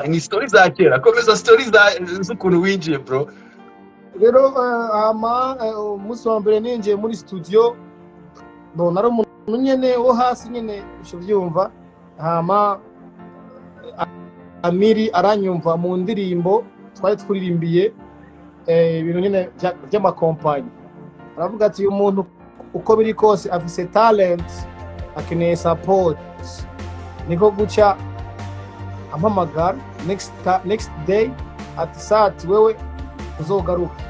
Ni story za kera. Komeza story z'ukuntu winjiye, bro. Rero hama umunsi wa mbere ninjiye muri studio, bon, nari umuntu nyene wo hasi nyene, uco vyumva. Hama Amiri aranyumva mu ndirimbo twari twuririmbiye, ibintu nyene vy'amakompanyi, aravuga ati: "Uyu muntu uko biri kose afise talent, akeneye support." Niko guca ampamagara next day ati: "Sat, wewe uzogaruka."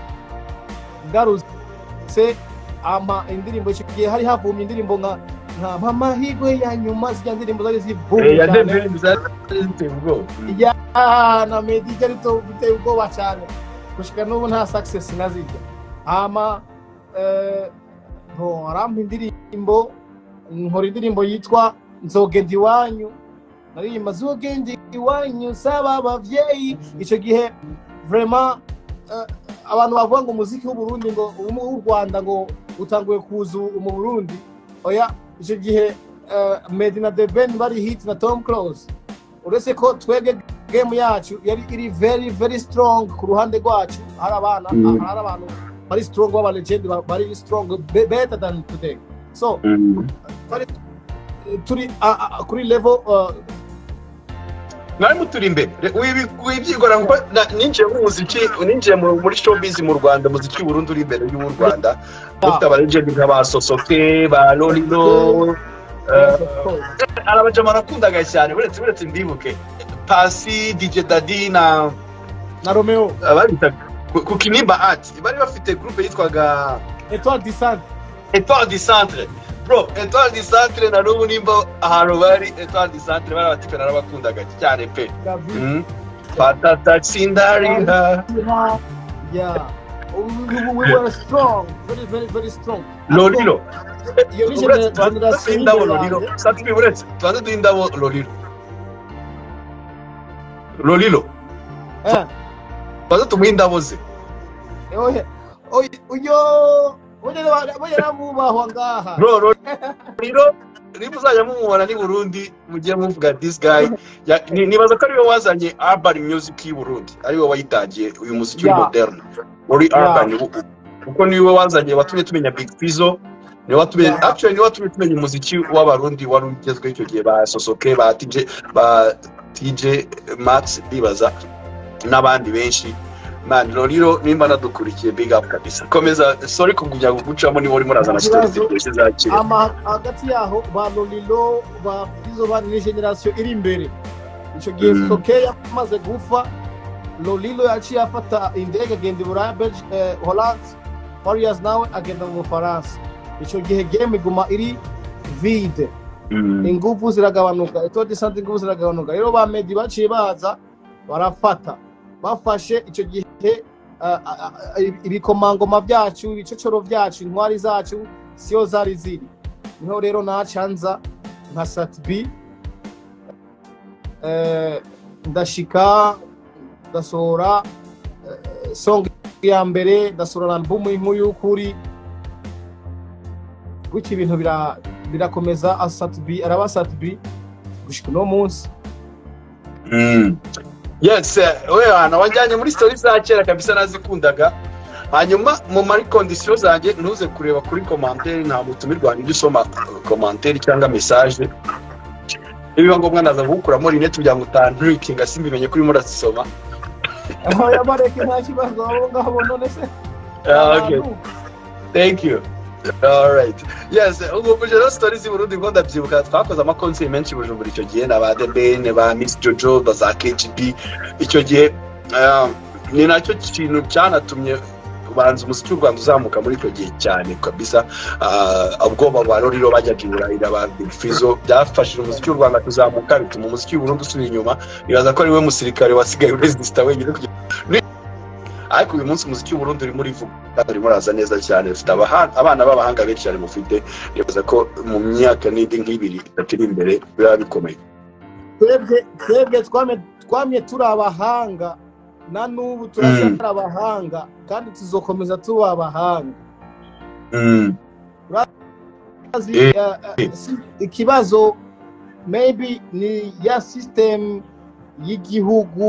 Ngarutse ampa indirimbo. Icyo gihe hari havumye indirimbo nka "Mpa amahirwe ya nyuma", zirya ndirimbo zari zivumye Ya cyane. The Ben zari ziteye ubwoba. Ya, na Meddy ryari biteye ubwoba cyane, gushika n'ubu nta success nazirya. Hama bon, arampa indirimbo, nkora indirimbo yitwa "Nzogenda iwanyu". Naririmba "Nzogenda iwanyu saba abavyeyi". Ico gihe vraiment abantu bavuga ngo umuziki w'Uburundi, ngo w'u Rwanda, ngo utanguye kuza mu Burundi, oya. Ico gihe Meddy na The Ben bari hit na Tom Close, uretse ko twebwe game yacu yari iri very very strong. Ku ruhande rwacu hari abana, hari abantu bari strong, b'aba legend, bari strong, better than today. So bari turi kuri level Mwari muturi imbere. Wibyigora ngo ninjiye mu muziki, ninjiye muri showbiz mu Rwanda, umuziki w'u Burundi uri imbere y'uw'u Rwanda. Dufite aba legend nka ba Sosoke, ba Lolilo. Yes, of course. Arabajama nakundaga cyane, uretse mbibuke Pasi, DJ Dadi na Na Romeo. Ababita ku Kinimba Art, bari bafite groupe yitwaga Etoile du Centre. Etoile du Centre, bro. Etoile du Centre, na n'ubu nimba ahantu bari, Etoile du Centre bari abatipe narabakundaga cyane pe. David. Fata taxi ndariha. Yeah, we were strong, very very very strong. Lolilo. Iyo ni Uretse tubanze generation duhe indabo y'imbere Lolilo. yanjye. Sat-B, uretse tubanze duhe indabo Lolilo. Lolilo, tubanze tumuhe indabo ze. Oye, oye, uyo oye namubahwa ngaha. Bro, Lolilo, niba uzajya mumubona ni Burundi, mujye muvuga this guy. Nibaza ko ariwe wazanye urban music y'u Burundi, ariwe wayitangiye, uyu muziki uri modern muri urban, kuko niwe wazanye, watumye tumenya Big Fizzo, niwe watumye, actually niwe watumye tumenya umuziki w'Abarundi wari ugezweho icyo gihe, ba Sosoke, ba TJ, ba TJ Max, ndibaza n'abandi benshi. Man, Lolilo, nimba nadukurikiye, big up kabisa. Komeza, sorry kugumya kugucamo niba urimo urazana Nta stories kibazo. ziryoshye za kera. Ama hagati yaho ba Lolilo, ba Fizzo, ba ni generation iri imbere. Icyo gihe Soke yamaze gupfa, Lolilo yaciye afata indege agenda i Buraya, Belgique, Holland. Farious nawe agenda mu Bufaransa. Icyo gihe game iguma iri vide, ingufu ziragabanuka, Etoile du Centre ingufu ziragabanuka. Rero ba Meddy baciye baza barafata, bafashe icyo gihe ibikomangoma byacu, ibicocoro byacu, intwari zacu siyo zari ziri. Niho rero nacanza nka Sat-B, ndashika ndasohora song ya mbere, ndasohora album "Inkuru y'Ukuri". Gutyo ibintu birakomeza, Sat-B araba Sat-B gushika uno munsi. Yes, we hano wajyanye muri story za kera kabisa, nazikundaga. Hanyuma mu mari condition zanjye, ntuze kureba kuri commentaire, nta mutumirwa ujya usoma commentaire cyangwa message. Nibiba ngombwa naza kugukuramo rinete kugira ngo utanturikinga, simbimenye ko urimo urazisoma. Aho yabareke, nta kibazo, abo ngabo none se. Ah, okay. Abantu. Thank you. Alright. Yes, ubu rero stories z'i Burundi ngo ndabyibuka, twakoze amakonseri menshi i Bujumbura icyo gihe na ba The Ben, ba Miss Jojo, ba za KGB. Icyo gihe ni nacyo kintu cyanatumye ubanza umuziki w'u Rwanda uzamuka muri icyo gihe cyane kabisa. Ubwoba ba Lolilo bajyaga i Burayi na ba Big Fizzo byafashije umuziki w'u Rwanda kuzamuka, bituma umuziki w'u Burundi usubira inyuma. Nibaza ko ari we musirikare wasigaye uresista wenyine ariko uyu munsi umuziki w'u Burundi urimo urivuga, urimo uraza neza cyane. Ufite abana b'abahanga benshi cyane mufite. Nibaza ko mu myaka n'indi nk'ibiri 3 iri imbere biba bikomeye. Twebwe twamye turi abahanga, na n'ubu turacyari abahanga, kandi tuzokomeza tuba abahanga. Urazi, ikibazo maybe ni ya system. y'igihugu,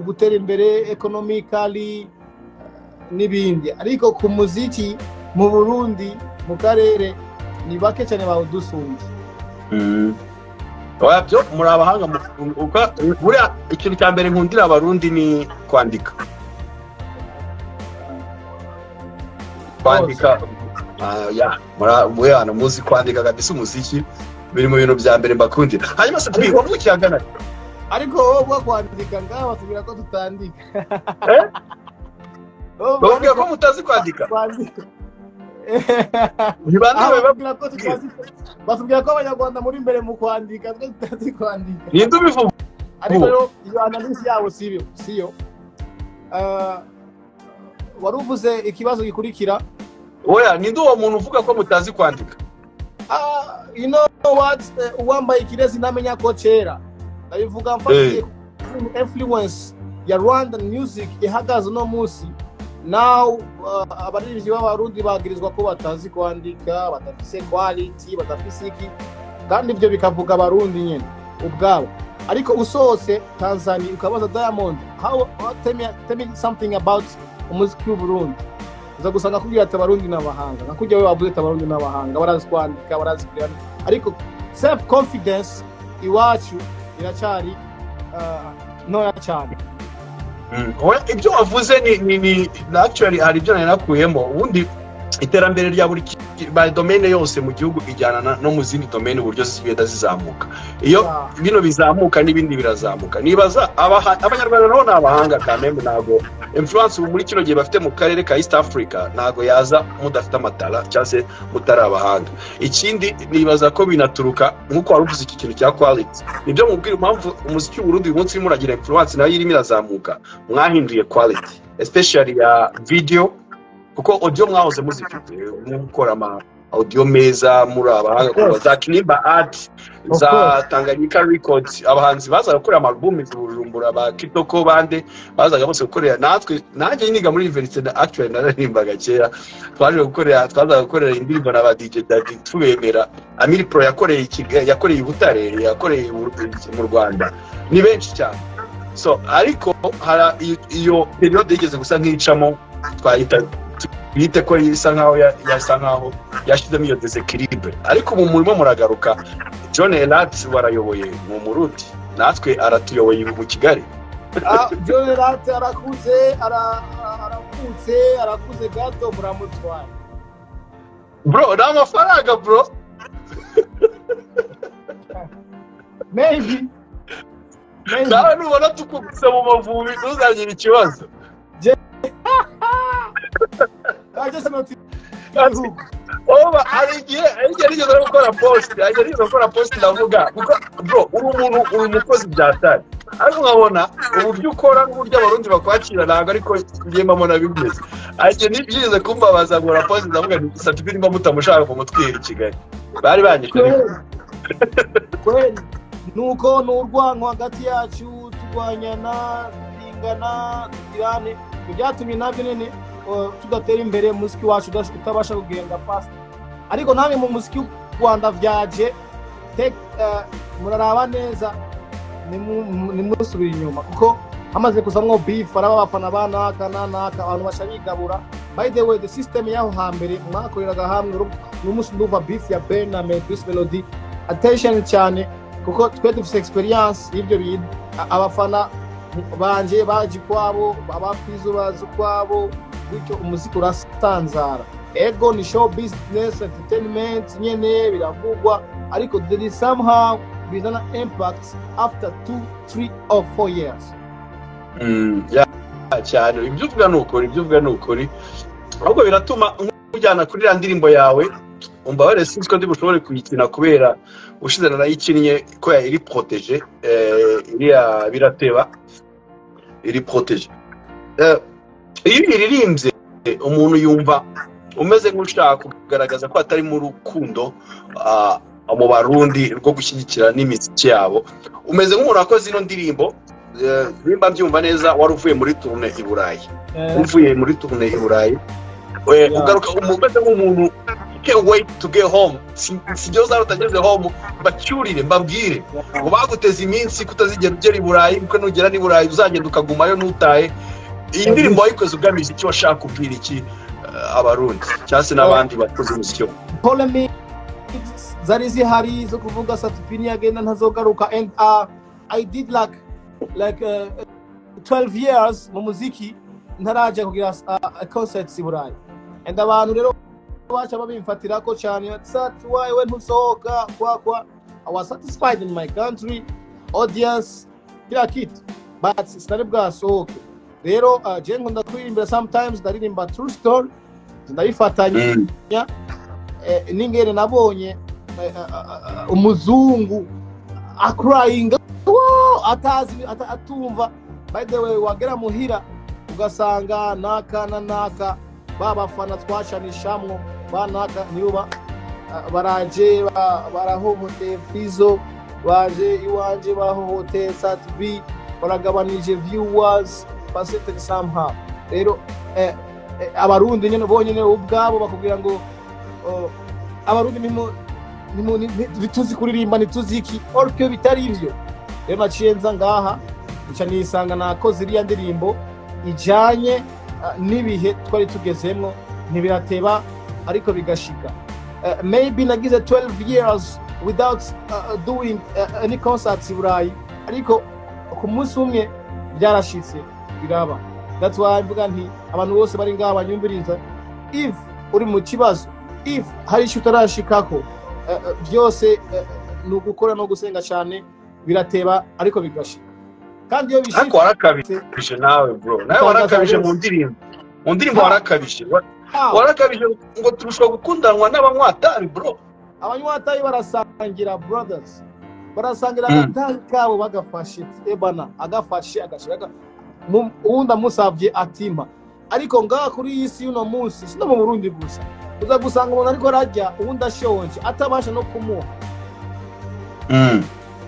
gutera imbere economically n'ibindi. Ariko ku muziki mu Burundi, mu karere, ni bake cyane bawudusumbye. Oya, byo muri abahanga. Buriya ikintu cya mbere nkundira Abarundi ni kwandika, kwandika. Ya, muri hano muzi kwandika kabisa. Umuziki biri mu bintu bya mbere mbakundira. Hanyuma se wavukiye ahagana? Ariko wowe bwo kwandika, ngaha batubwira ko tutandika. Eh? Bababwira ko mutazi kwandika? Kwandika. Ni bande? Aha, babibabwira? batubwira ko tutazi, batubwira ko Abanyarwanda muri imbere mu kwandika, twe tutazi kwandika. Ninde ubivuga? Ariko rero iyo analyse yabo siyo siyo. Wari uvuze ikibazo gikurikira. Oya, ninde uwo muntu uvuga ko mutazi kwandika? Ah, you know what, uwambaye ikirezi ntamenya ko kera. Ndabivuga mfatiye ku influence ya Rwandan music ihagaze uno munsi. Now abaririmbyi b'Abarundi bagirizwa ko batazi kwandika, badafise quality, badafise iki, kandi ibyo bikavuga Abarundi nyine ubwabo. Ariko usohotse Tanzania ukabaza Diamond, how, tell me something about umuziki w'Uburundi, uza gusanga akubwira ati Abarundi n'abahanga, nka kurya we wavuze ati Abarundi n'abahanga, barazi kwandika, barazi kugira. Ariko self confidence iwacu iracyari ntoya cyane. Oya, ibyo wavuze ni actually hari ibyo nari nakuyemo. Ubundi iterambere rya buri ba domaine yose mu gihugu ijyana no mu zindi domaine, uburyo zigenda zizamuka. Iyo bino bizamuka, n'ibindi birazamuka. Nibaza Abanyarwanda nabo ni abahanga kameme. Ntabwo influence ubu muri kino gihe bafite mu karere ka East Africa ntabwo yaza mudafite amatara cyangwa se mutari abahanga. Ikindi, nibaza ko binaturuka nk'uko wari uvuze, iki kintu cya quality. Nibyo mubwira impamvu umuziki w'Uburundi uyu munsi urimo uragira influence, nayo irimo irazamuka. Mwahinduye quality, especially ya video, kuko audio mwahoze muzifite, gukora ama audio meza, muri abahanga. Of course. Kuva za Kinimba Art, Of za course. Tanganyika Records, abahanzi bazaga gukorera ama album i Bujumbura, ba Kitoko, bande bazaga bose gukorera. Natwe, nanjye niga muri university actually naririmbaga kera, twaje gukorera, twazaga gukorera indirimbo na ba DJ Daddy, tubemera. Amiri Pro yakoreye i Kigali, yakoreye i Butare, yakoreye mu Rwanda, ni benshi cyane. So ariko hari iyo période yigeze gusa nk'icamo, twahita twite ko isa nkaho yasa nkaho yashyizemo iyo déséquilibre. Ariko ubu murimo muragaruka. John Elat warayoboye mu Murundi, natwe aratuyoboye ubu mu Kigali. Ah, John Elat arakuze, arakutse, arakuze gato, muramutwaye. Bro, ni amafaranga, bro. Maybe. Maybe. Nawe nubona tukuguse mu Mavubi, ntuzagire ikibazo. I just not Oba hari igihe nigeze no gukora post, hari igihe nigeze gukora post ndavuga, kuko bro, uri umuntu, uri umukozi byatari, ariko nkabona uburyo ukora n'uburyo Abarundi bakwakira ntabwo ariko njye mbona bimeze. Hari igihe nigeze kumbabaza, nkora post ndavuga nti Sat-B nimba mutamushaka kumutwira i Kigali, bari banyishe ariko. Kweli, nuko ni urwango hagati yacu, turwanyana, tupingana, tugirane. Ibyo byatumye nabyo nyine tudatera imbere, umuziki wacu utabasha kugenda fast. Ariko namwe mu muziki w'u Rwanda vyaje muraraba neza, nimusubire inyuma, kuko hamaze kuzamwo beef, araba abafana banaka nanaka, abantu basha bigabura. By the way, the system yaho hambere mwakoreraga hamwe. N'umunsi ndumva beef ya Ben na Bruce Melody, attention cyane, kuko twe dufite experience y'ibyo bintu. Abafana banje baje ukwabo, abakwizo bazi ukwabo, gutyo umuziki urasanzara. Ego, ni show business, entertainment nyene biravugwa, ariko there is somehow bizana impact after 2, 3 or 4 years. Ya, cyane. Ibyo uvuga ni ukuri, ibyo uvuga ni ukuri. Ahubwo biratuma nkujyana kuri iriya ndirimbo yawe. Umbabarire, sinzi ko ndi bushobore kuyikina kubera ushize narayikinnye ko iri protégé, iriya birateba, iri protégé. Iyo uyiririmbye, umuntu yumva umeze nk'ushaka kugaragaza ko atari mu rukundo mu Barundi rwo gushyigikira n'imiziki yabo. Umeze nk'umuntu wakoze ino ndirimbo, nimba mbyumva neza, wari uvuye muri tournée i Burayi, uvuye muri tournée i Burayi, ugaruka umeze nk'umuntu Can't wait to get home. Sijyo utageze home bacyurire, mbabwire ngo baguteze iminsi kutazigera ugera i Burayi, kuko nugera n'i Burayi uzagenda ukagumayo ntutahe. Iyi ndirimbo wayikoze ugamije icyo? Washaka kubwira iki Abarundi cyangwa se n'abandi bakoze umuziki? Polemics zari zihari zo kuvuga Sat-B niyagenda ntazogaruka, and I did like 12 years mu muziki ntaraja kugira concerts i Burayi, and abantu rero baca babimfatirako cyane: "Sat, why we ntusohoka?" Kwa I was satisfied in my country audience, kila kitu, but sinari bwasohoke. Rero je nkunda kuririmbira, sometimes ndaririmba true story, ndabifatanya n'ingene nabonye umuzungu acryinga, wow, atazi atumva. By the way, wagera muhira ugasanga naka na naka, ba bafana twashanishamwo ba naka nibo baraje barahohoteye Fizo, baje iwanje bahohoteye Sat-B, baragabanije viewers percentage somehow. Rero Abarundi nyene bonyene ubwabo bakubwira ngo, oh, Abarundi ntituzi kuririmba, ntituzi iki, ariko bitari ivyo. Rero naciye nza ngaha, nca nisanga nakoze iriya ndirimbo ijanye n'ibihe twari tugezemwo. Ntibirateba ariko bigashika. Maybe nagize 12 years without doing any concerts i Burayi, ariko ku munsi umwe byarashitse biraba. That's why mvuga nti abantu bose bari ngaha banyumviriza, if uri mu kibazo, if hari icyo utarashikako, byose ni ugukora no gusenga cyane. Birateba ariko bigashika, kandi iyo Ariko bishitse warakabije nawe, bro, nawe warakabije mu ndirimbo warakabije. How? Warakabije ngo turushwa gukundanwa n'abanywatabi, bro. Abanywatabi barasangira, brothers, barasangira agatabi kabo bagafashe, ebana agafashe agashira uwundi amusavye atima. Ariko ngaha kuri iyi si y'uno munsi, si no mu Burundi gusa, uza gusanga umuntu ariko ararya, uwundi ashonje atabasha no kumuha,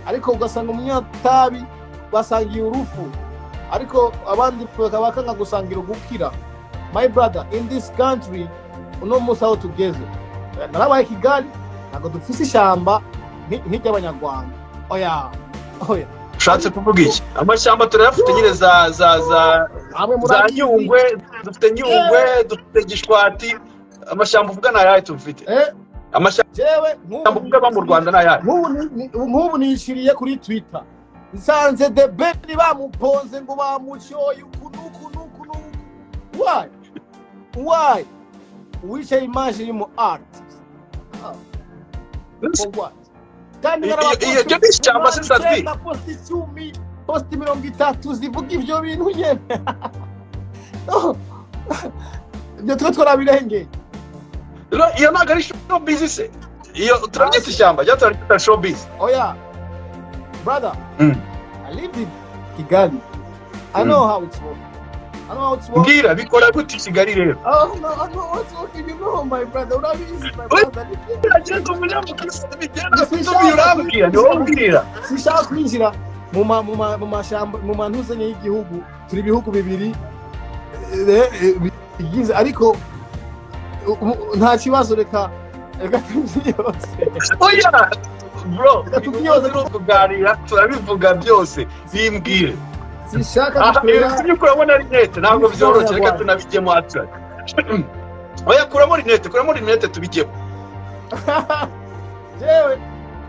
ariko ugasanga umunyatabi basangiye urufu, ariko abandi bakaba bakanga gusangira ugukira. My brother, in this country uno munsi aho tugeze, narabaye Kigali, ntabwo dufise ishamba nk'iry'Abanyarwanda, oya, oya. Ushatse kuvuga iki? Amashyamba turayafite nyine, za Amwe za murabizi. Nyungwe, dufite Nyungwe, dufite Gishwati. Amashyamba uvuga ni ayahe tufite? Amashyamba Jewe nk'ubu uvuga aba mu Rwanda ni ayahe? Nk'ubu nishiriye kuri Twitter, nsanze The Ben bamuponze ngo bamucyoye uku n'uku n'uku n'uku. Why, why? Wicaye image iri mu art for what? Kandi Iyo ni ishyamba se, Sat-B? Post 10, post 30 zivuga ivyo bintu nyene. No. Ibyo twe twarabirengeye. Rero iyo ntabwo ari showbiz se? Iyo turabyita ishyamba cyangwa turabyita showbiz? Oya brother, I lived in Kigali. I know how it's working. I know how it's working. Mbwira, bikora gute i Kigali rero? Oh no, I know what's working. You know, my brother. Urabizi, my brother. Agenda umunyamakuru bigenda kutubi, urambwira, ni wowe umbwira. Sinshaka kwinjira mu mashamba, mu mantuzanye y'igihugu. Turi ibihugu bibiri bigize, ariko nta kibazo, reka tubyiyose. Oya bro, Reka tubyiyoze. turi kuganira, turabivuga byose, bimbwire. Sinshaka Aha, gutera ibintu kuramo na rinete ntabwo byoroshye, reka tunabijyemo actually. Oya, kuramo rinete, kuramo rinete tubijyemo. Jewe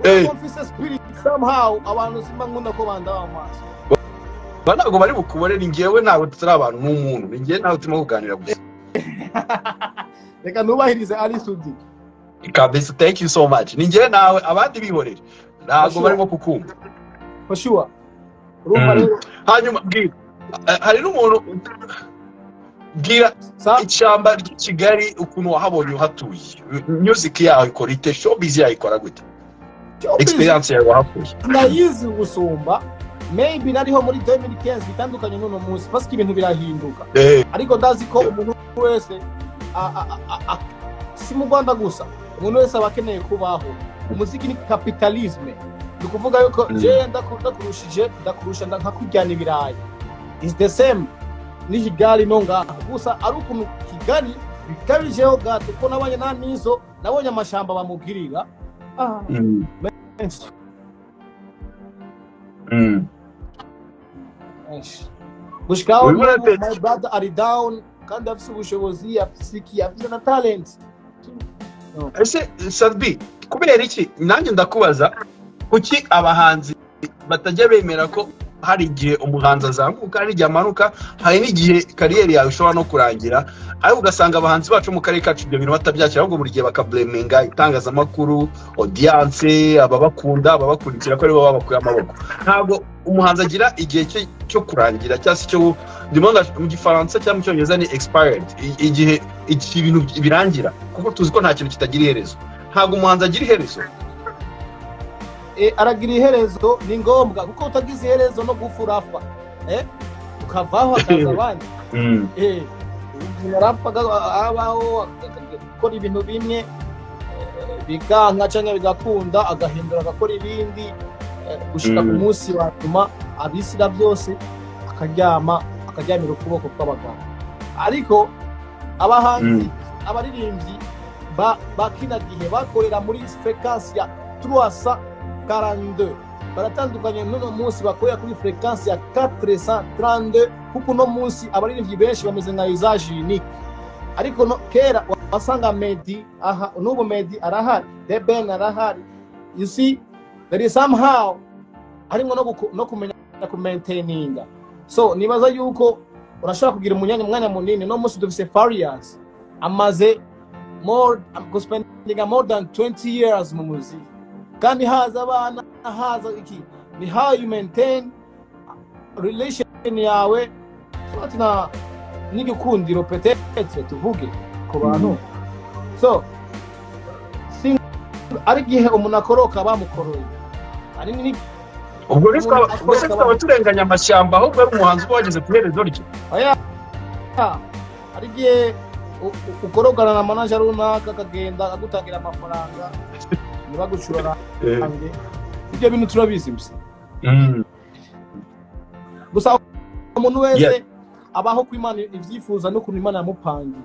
Eh. kuko mfise spirit somehow, abantu simba nkunda ko bandaba amaso. Ba ntabwo bari bukubone, ni njyewe, ntabwo tutari abantu n'umuntu, ni njyewe ntabwo turimo kuganira gusa. Reka nubahirize Ally Soudy. Kabisa, thank you so much. Ni njyewe nawe, abandi bihorere, ntabwo Sure. barimo kukumva. For sure, urumva rero. Hanyuma bwira, hari n'umuntu, bwira Sa ishyamba ry'i Kigali ukuntu wahabonye uhatuye, music yaho ikora ite, showbiz yaho ikora gute? Showbiz Experience yawe wahakuye. Ndayizi gusumba. Maybe nariho muri 2015, bitandukanye n'uno munsi parce que ibintu birahinduka, ariko ndazi ko umuntu wese si mu Rwanda gusa, umuntu wese aba akeneye kubaho. Umuziki ni capitalisme, ni ukuvuga yuko jewe ndakurushije, ndakurusha, nkakujyana ibirayi, is the same ni Kigali no ngaha gusa ari ukuntu Kigali Bikabijeho gato ko nabonye na nizo, nabonye amashamba bamugirira. Menshi. Menshi. Gushikaho my brother ari down kandi afise ubushobozi, afise iki, afise na talent. Ese Sat-B, kubera iki nanjye ndakubaza, kuki abahanzi batajya bemera ko hari igihe umuhanzi azamuka, hari igihe amanuka, hari n'igihe kariyeri yawe ishobora no kurangira, ariko ugasanga abahanzi bacu mu karere kacu ibyo bintu batabyakira, ahubwo buri gihe bakableminga itangazamakuru, audience, ababakunda, ababakurikira ko aribo babakuye amaboko. Ntabwo umuhanzi agira igihe cye cyo kurangira, cyangwa se cyo ndimo mu Gifaransa cyangwa mu Cyongereza ni expired, igihe ibintu birangira, kuko tuzi ko nta kintu kitagira iherezo. Ntabwo umuhanzi agira iherezo. Aragira iherezo, ni ngombwa, kuko utagize iherezo no gupfa urapfa. Ukavaho hakaza abandi. Umuntu arapfa abaho agakora ibintu bimwe biganka cyangwa bigakunda, agahindura agakora ibindi, gushika ku munsi wa nyuma abisira byose, akaryama, akaryamira ukuboko kw'abaganga. Ariko abahanzi, abaririmbyi ba kina gihe bakorera muri fréquence ya 342, baratandukanye n'uno munsi bakorera kuri fréquence ya 432, kuko uno munsi abaririmbyi benshi bameze nka usage unique. Ariko no, kera wasanga Meddy aha, n'ubu Meddy arahari, The Ben arahari. You see, there is somehow harimo no kumenya kumaintaininga. So nibaza yuko urashobora kugira umwanya munini. No munsi dufise Farious amaze more spending more than 20 years mu muziki, kandi haza abana, haza iki, ni how you maintain relation yawe so na n'igikundiro peut-être tuvuge ku bantu. So ari igihe umuntu akoroka bamukoroye, ari ni ubwo twaba turenganya amashyamba, ahubwo ari umuhanzi uba wageze ku iherezo rye. Oya, ari igihe ukorogana na manager runaka akagenda agutangira amafaranga ntibagucura. Ibyo bintu turabizi gusa. Gusa umuntu wese abaho ku Imana ivyifuza no kuntu Imana yamupangiye.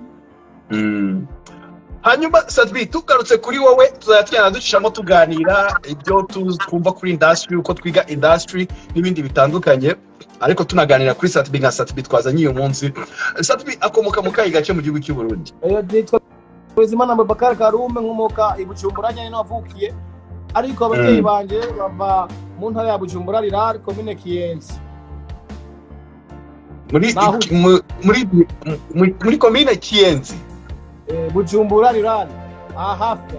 Hanyuma Sat-B, tugarutse kuri wowe, tuzajya tugenda ducishamo tuganira ibyo twumva kuri industry, uko twiga industry n'ibindi bitandukanye, ariko tunaganira kuri Sat-B nka Sat-B twazanye uyu munsi. Sat-B akomoka mu kahe gace mu gihugu cy'u Burundi? Nitwa Bizimana Abubakar Karume, nkomoka i Bujumbura nyene navukiye, ariko ababyeyi banje bava mu ntara ya Bujumbura Rural, commune Kiyenzi. Muri commune Kiyenzi? Bujumbura Rural, aha hafi.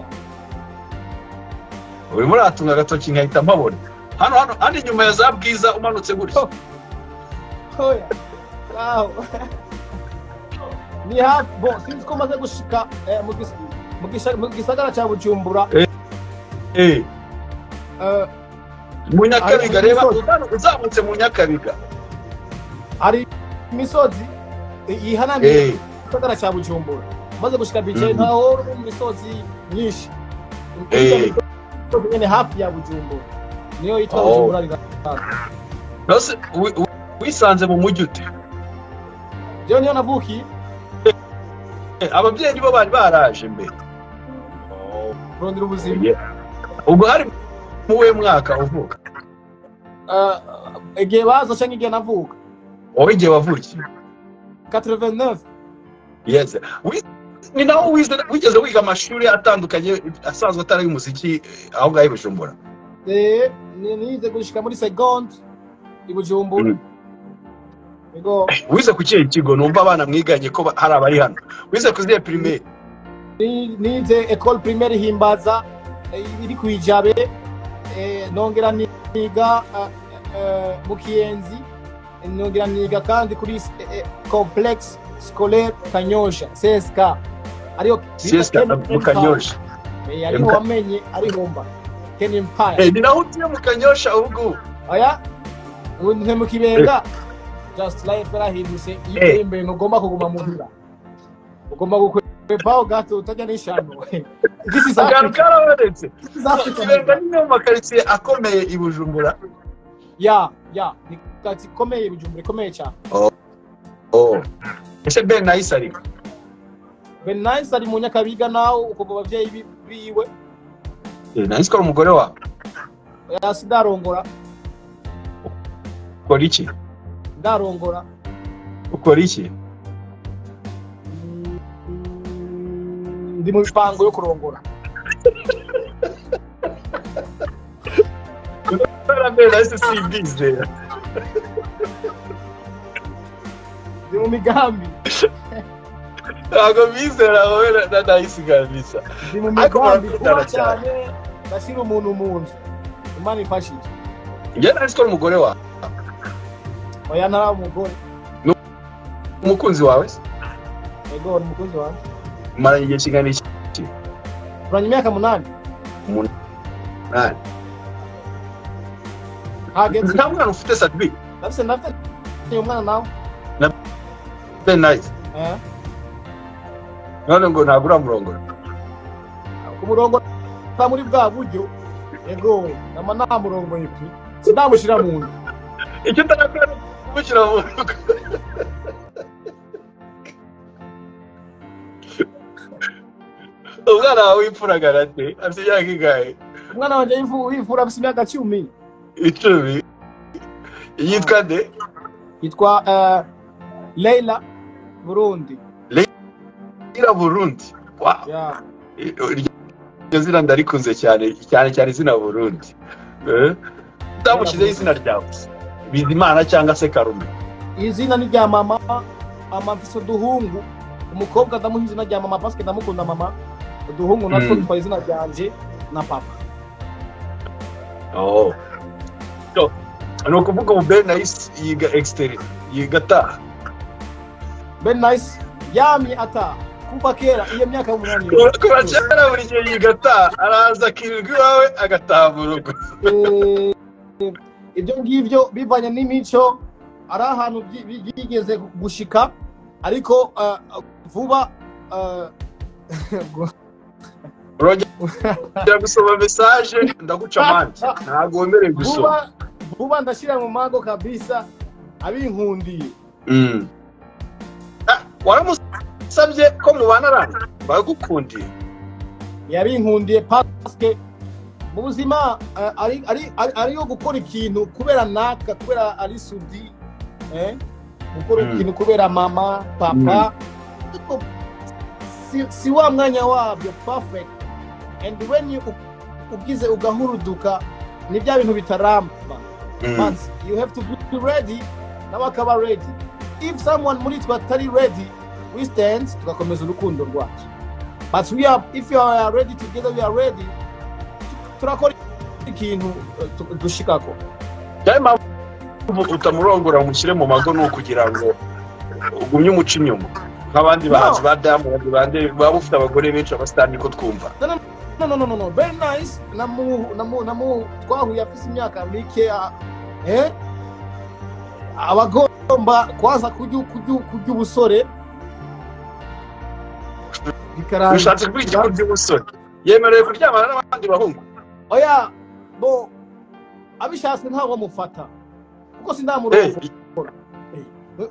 Urimo uratunga agatoki nkahita mpabona. Hano hano hano inyuma ya za Bwiza umanutse gutya. Oya. Aho. Ni hafi, bon, sinzi ko maze gushika mu gisagara cya Bujumbura. Mu Nyakabiga, reba uzamutse mu Nyakabiga. Hari imisozi yihanamiye gisagara cya Bujumbura. Maze gushika bicaye ntaho mu misozi myinshi. Nyene hafi ya Bujumbura. Niyo yitwa Bujumbura Rural. Nose wisanze mu mujyi ute? Jewe niyo navukiye. Ababyeyi nibo bari baraje mbere. Kurondera ubuzima. Ubwo hari mu we mwaka uvuka? Igihe baza canke igihe navuka? Wowe igihe wavukiye? 89. Yes. Ni naho wigeze wiga amashuri atandukanye asanzwe atari ay'umuziki aho ngaho i Bujumbura? Nize gushika muri seconde i Bujumbura. Wize ku kihe kigo? Numva abana mwiganye ko hari abari hano. Wize ku zihe primaire? Nize école primaire Himbaza iri ku Ijabe, nongera niga mu Kiyenzi, nongera niga kandi kuri complexe scolaire Kanyosha, CSK. Ariyo CSK mu Kanyosha. Ariho wamenye, ariho mba. Ken Empire. Ni naho utuye mu Kanyosha ubwo? Oya, ubu ntuye mu Kibenga. Just life yarahindutse, iyo imbere ntugomba kuguma muhira. Ugomba gukwepaho gato utajya n'ishano. This is Akantu Africa. karabonetse. This is Africa. Kibenga ni imwe mu makaritsiye akomeye i Bujumbura. Ya, ni karitsiye ikomeye i Bujumbura, ikomeye cyane. Oh. Ese Ben Nice ariko? Ben Nice ari mu Nyakabiga nawe uko mu bavyeyi biwe. Nice ko umugore wawe. Oya, sindarongora. Ukora iki? Ndarongora. Ukora iki? Ndi mu mipango yo kurongora. Ben Nice simbizera. Ndi mu migambi. Ntabwo bizera wowe na Nice kabisa. Ndi mu migambi kuba cyane ndashyira umuntu mu nzu. Imana ifashije. Njye Nice ko umugore wawe. Oya, ntari umugore. Umukunzi wawe se? Ego, ni umukunzi wawe. Umaranye igihe kingana iki? Turanye imyaka 8. 8. Hageze. Nta mwana ufite Sadbi? Ndafite umwana nawe. Na Ben Nice. None ngo ntabwo uramurongora. Kumurongora muri bwa buryo. Ego, nama namurongoye pe. Sindamushira mu nzu. Icyo utarakora ni kumushyira mu nzu. Umwana wawe w'imfura garate afite imyaka ingahe? Umwana wanjye w'imfura afite imyaka 10. 10. Yitwa nde? Yitwa Leila Burundi. Leila Burundi. Wow. Yeah. Iryo zina ndarikunze cyane cyane cyane izina Burundi. Utamushyizeho izina ryawe Bizimana cyangwa se Karume? Izina ni rya mama. Mama mfise uduhungu. Umukobwa ndamuha izina rya mama parce que ndamukunda mama. Uduhungu natwo dutwaye izina ryanje na papa. Oh. So, ni ukuvuga ubu Ben Nice yiga externe, yiga ataha. Ben Nice yamye ataha kuva kera iyo myaka 8. Kuva kera buri gihe yiga ataha, araza akirirwa iwawe agataha mu rugo. Ibyo ngibyo bivanye n'imico ari ahantu byigeze gushika, ariko vuba urongera gusoma message ndaguca amande, ntabwo wemerewe gusoma. Vuba ndashyira mu mago kabisa abinkundiye. Waramusabye ko mubana aranga bagukundiye? Yabinkundiye parce mu buzima ariyo gukora ikintu kubera naka, kubera ari sudi, gukora ikintu kubera mama papa, si wa mwanya wabyo perfect. And when you ugize ugahuruduka ni bya bintu bitaramba. But you have to be ready, nawe akaba ready. If someone muri twe atari ready, we stand tugakomeza urukundo rwacu. But we are, if you are ready together, we are ready. Turakora ikintu dushikako. Cyane mpamvu utamurongora umushyire mu mago ni ukugira ngo ugumye umuca inyuma nk'abandi bahanzi ba Diamond bande baba ufite abagore benshi abasitani niko twumva. No. Ben Nice namu twahuye afise imyaka mike, abagomba kwaza kujya ubusore. Bishatse kuvuga iki kurya ubusore? Yemerewe kuryamana n'abandi bahungu? Oya, bo abishatse ntabwo mufata kuko sindamurongora,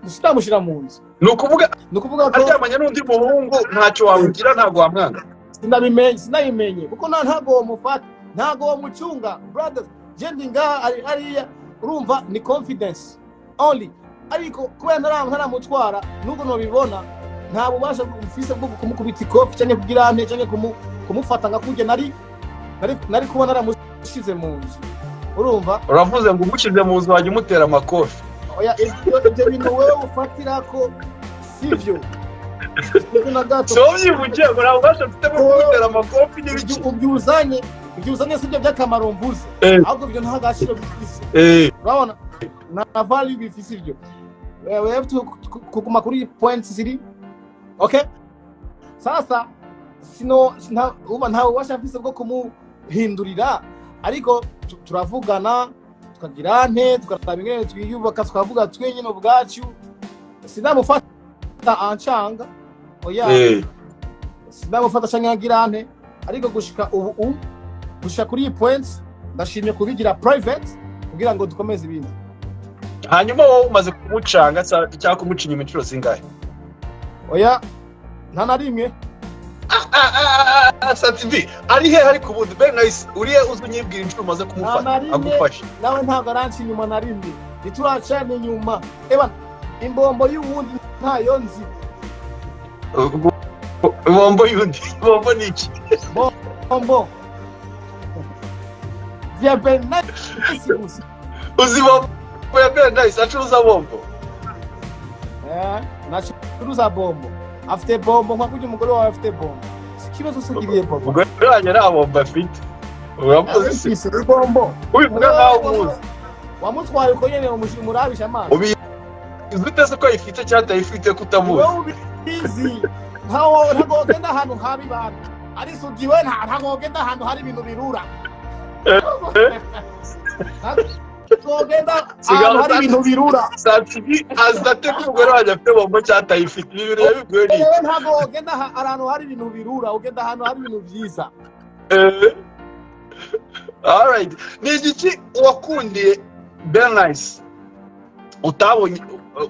sindamushyira mu nzu. Ni ukuvuga ko aryamanye n'undi muhungu ntacyo wamugira, ntabwo wamwanga. Sinabimenye kuko ntabwo wamufata, ntabwo wamucunga. Brothers, je ndi ngaha ari hariya, urumva ni confidence only. Ariko kubera ntaramutwara nubwo nobibona, nta bubasha mfise bwo kumukubita ikofi cyangwa kugira ante cyangwa kumufata nka kurya nari kuba naramushize mu nzu. Urumva? Uravuze ngo umushyize mu nzu wajya umutera amakofi. Oya, ibyo bintu wewe ufatira ko sivyo. So byivugiye ngo nta bubasha mfite bwo kumutera amakofi n'ibiki. Ibyo uzanye sibyo by'akamaro mvuze, ahubwo ibyo nta gaciro bifise. Urabona? Nta value bifise ibyo. We have to kuguma kuri points ziri. Okay? Sasa sino uba nta bubasha mfise bwo kumuhindurira, ariko turavugana tukagira nte tukaraba ingene twiyubaka, tukavuga twenyine ubwacu. Sinamufata ancanga, oya, sinamufata canke agira nte, ariko gushika ubu gushika kuri iyi point ndashimye kubigira private kugira ngo dukomeze ibindi. Hanyuma wowe umaze kumucanga cyangwa kumuca inyuma inshuro zingahe? Oya, Nta na rimwe. Sat-B ari he? Ari ku bundi Belle 9 uriye uzwi, unyibwira inshuro umaze kumufata agufashe. Nawe ntabwo aranca inyuma na rimwe, ntituracana inyuma. Eba imbombo y'uwundi ntayo nzi. Bombo y'undi, bombo ni iki? Bombo ya Belle 9 gusa. Uzi bombo ya Belle 9? Acuruza bombo? Nacuruza bombo, afite bombo nka kurya umugore wawe afite bombo. Si ikibazo se ugiriye bombo? Umugore wanjye nta bombo afite, uramuzi se? Bombo. Ubivuga nkaho umuzi. Wamutwaye uko nyene umurabisha amaso. Ubizi ute se ko ayifite cyangwa atayifite, ko utamuzi? Wowe ubizi ntawo. Ntabwo wogenda ahantu habi bantu ari sugiwe, ntabwo wogenda ahantu hari ibintu birura, ntabwo wogenda ahantu hari ibintu birura. Sat-B azi ate ko umugore wanjye afite bombo cyangwa atayifite? Ibi bintu yabibwiwe n'iki? Wowe ntabwo wogenda ahantu hari ibintu birura, ugenda ahantu hari ibintu byiza. Alright, ni igiki wakundiye Belle 9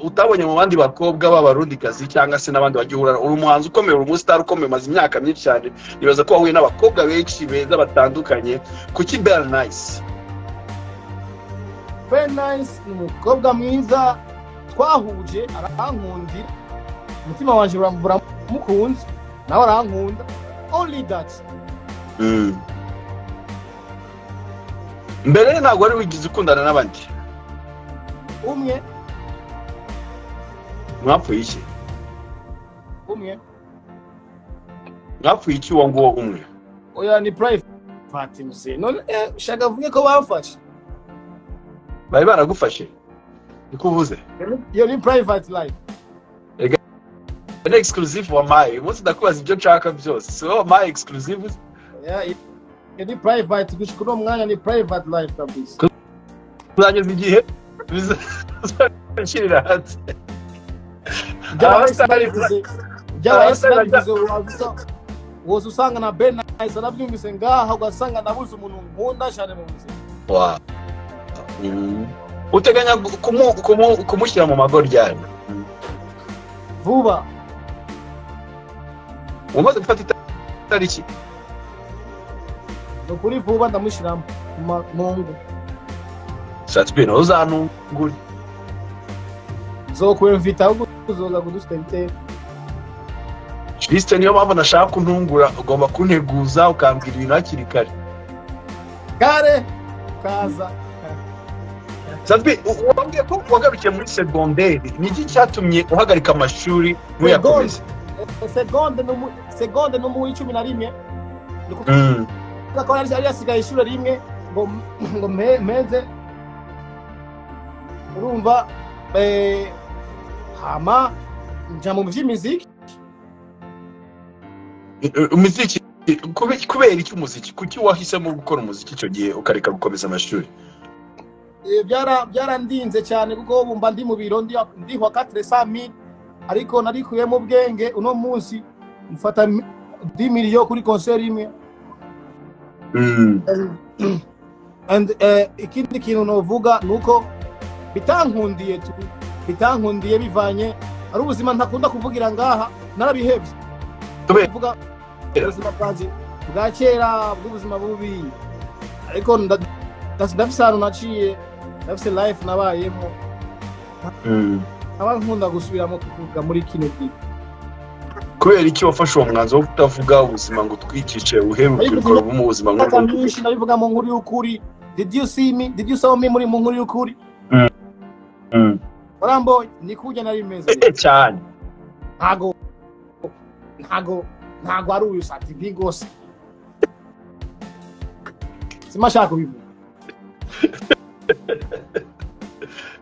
utabonye mu bandi bakobwa b'abarundikazi cyangwa se n'abandi bagiye uhura? Uri umuhanzi ukomeye, uri umusitari ukomeye, umaze imyaka myinshi cyane, nibaza ko wahuye n'abakobwa benshi beza batandukanye. Kuki Belle 9? Belle 9 ni umukobwa mwiza twahuje, arankundira, umutima wanjye uramukunze, nawe arankunda, only that. Mbere ntabwo wari wigize ukundana n'abandi? Umwe. Mwapfuye iki? Umwe. Mwapfuye iki uwo nguwo umwe? Oya, ni private mzee. None shaka vuge ko bamfashe? Bari baragufashe, niko uvuze? Iyo ni private life. Ni exclusive wampaye uyu munsi, ndakubaza ibyo nshaka byose, si wowe wampaye exclusive? Yeah, iyo ni private gushika uno mwanya, ni private life kabisa. Uzageza igihe bizashyirira hanze. By'abahisi babivuze, by'abahisi babivuze, woza usanga na Ben 9 arabyumvise ngaha, ugasanga nabuze umuntu nkunda cyane mu buzima. Wow. Uteganya kumushyira mu mago ryari? Vuba. Umaze gufata itariki? Ni ukuri, vuba ndamushyira mu ngo. Sat-B, nawe uzantungure. Nzokwemvita, ahubwo uzoza kudushyira ibitero. Juste niyo mpamvu nashaka kuntungura, ugomba kunteguza ukambwira ibintu hakiri kare. Kare kaza. Sat-B, wambwiye ko wagarukiye muri segonderi. Ni iki cyatumye uhagarika amashuri ntuyakomeze? Seconde no seconde no mu 11, ni ukuvuga ko yari yasigaye ishuri rimwe ngo mpeze, urumva, hama nja mu vy'imiziki. Umuziki, kubera iki umuziki? Kuki wahisemo gukora umuziki icyo gihe ukareka gukomeza amashuri? Byarandinze cyane kuko ubu mba ndi mu biro ndihwa 400,000, ariko narikuyemo ubwenge. Uno munsi mfata 10 miliyo kuri concert imwe. And ikindi kintu novuga nuko bitankundiye tu, bitankundiye bivanye ari ubuzima ntakunda kuvugira ngaha, narabihevye kuvuga ubuzima bwanje bwa kera bw'ubuzima bubi, ariko ndafise ahantu naciye, ndafise life nabayemo, nkaba nkunda gusubiramo kuvuga muri kino gihe. Kubera iki wafashe uwo mwanzuro wo kutavuga ubuzima ngo utwicishe uhere urubyiruko ruba mu buzima nk'ubwo? Myinshi ndabivuga mu nkuru y'ukuri. Did you see me? Did you saw me muri mu nkuru y'ukuri? Warambonye ni kurya nari meze? Cyane. Ntago ari uyu Sat-B rwose, simashaka kubivuga.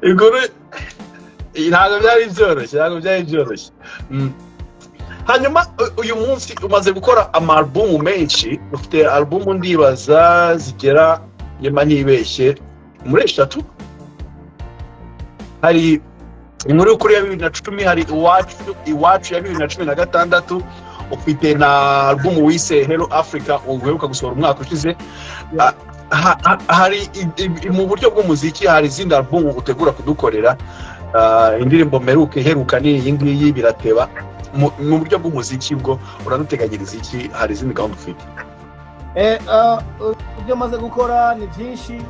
Inkuru ntabwo byari byoroshye, ntabwo byari byoroshye. Hanyuma uyu munsi umaze gukora amalubumu menshi, ufite alubumu ndibaza zigera, nyuma ntibeshye, muri 3. Hari inkuru y'ukuri ya 2010, hari iwacu ya 2016, ufite na alubumu wise Hello Africa uheruka gusohora umwaka ushize. Hari mu buryo bw'umuziki hari izindi alubumu utegura kudukorera? Indirimbo mperuka iheruka ni iyi ngiyi, Birateba. Mu buryo bw'umuziki bwo uraduteganyiriza iki? Hari izindi gahunda ufite? Ibyo maze gukora ni byinshi,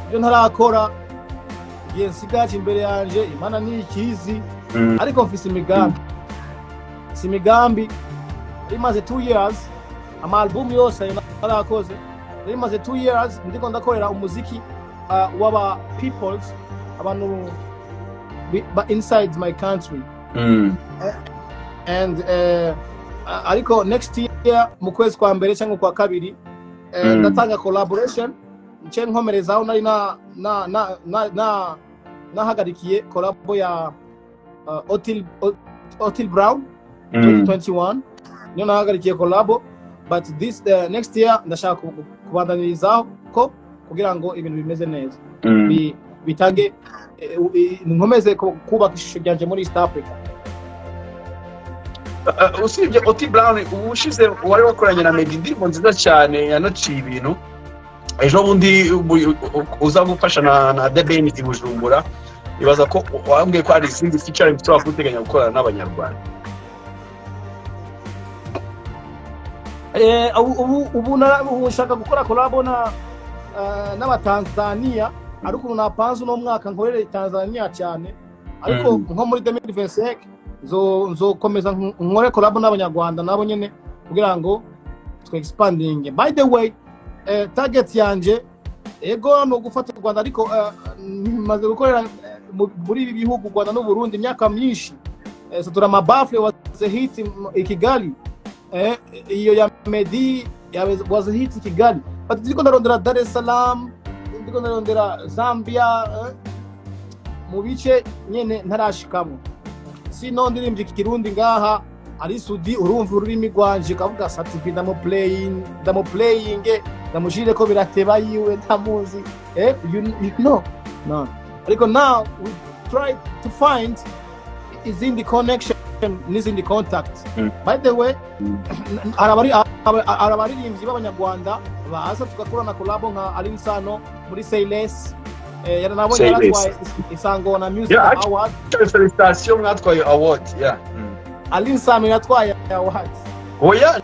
ibyo ntarakora, igihe nsigaje imbere yanje, Imana ni ikizi. Ariko mfise imigambi, si imigambi imaze 2 years, ama album yose ayo narakoze. Nari maze 2 years ndiko ndakorera umuziki w'aba peoples, abantu ba inside my country. And ariko next year mu kwezi kwa mbere cyangwa kwa kabiri, ndatanga collaboration, nce nkomerezaho nari na nahagarikiye collabo ya Otil Brown. 2021 niyo nahagarikiye collabo, but this next year ndashaka kubandanirizaho ko kugira ngo ibintu bimeze neza, bitange, nkomeze kubaka ishusho ryanje muri East Africa. Usibye Oti Brown, ubushize wari wakoranye na Meddy indirimbo nziza cyane yanaciye ibintu. Ejo bundi uza gufasha na The Ben i Bujumbura. Ibaza ko wambwiye ko hari izindi featuring ushobora guteganya gukorana n'Abanyarwanda. Ubu nshaka gukora collabo na n'Abatanzania, ariko ubu napanze uno mwaka nkorere Tanzania cyane, ariko nko muri 2025 nzokomeza nkore collabo n'Abanyarwanda nabo nyene kugira ngo twe expanding. By the way, target yanje ego ni ugufata u Rwanda, ariko maze gukorera muri ibi bihugu, Rwanda n'u Burundi, imyaka myinshi. Satura Mabafle was a hit i Kigali, iyo ya Meddy was a hit i Kigali, but ndiko ndarondera Dar es Salaam, ndiko ndarondera Zambia, mu bice nyene ntarashikamo. Sino ndirimbye Ikirundi ngaha ari Sudi, urumva ururimi rwanje ukavuga Sat-B, ndamuplaying, ndamuplaying, ndamushire ko birateba yiwe ntamuzi, you know, no. Ariko now we try to find izindi connection n'izindi contact. By the way, hari abaririmbyi b'Abanyarwanda baza tugakorana collabo nka Alyn Sano muri Say Less, yaranabonye Say Less. yaratwaye Isango na Music Award. Félicitations, mwatwaye award, yeah. Alyn Sano yatwaye award. Oya,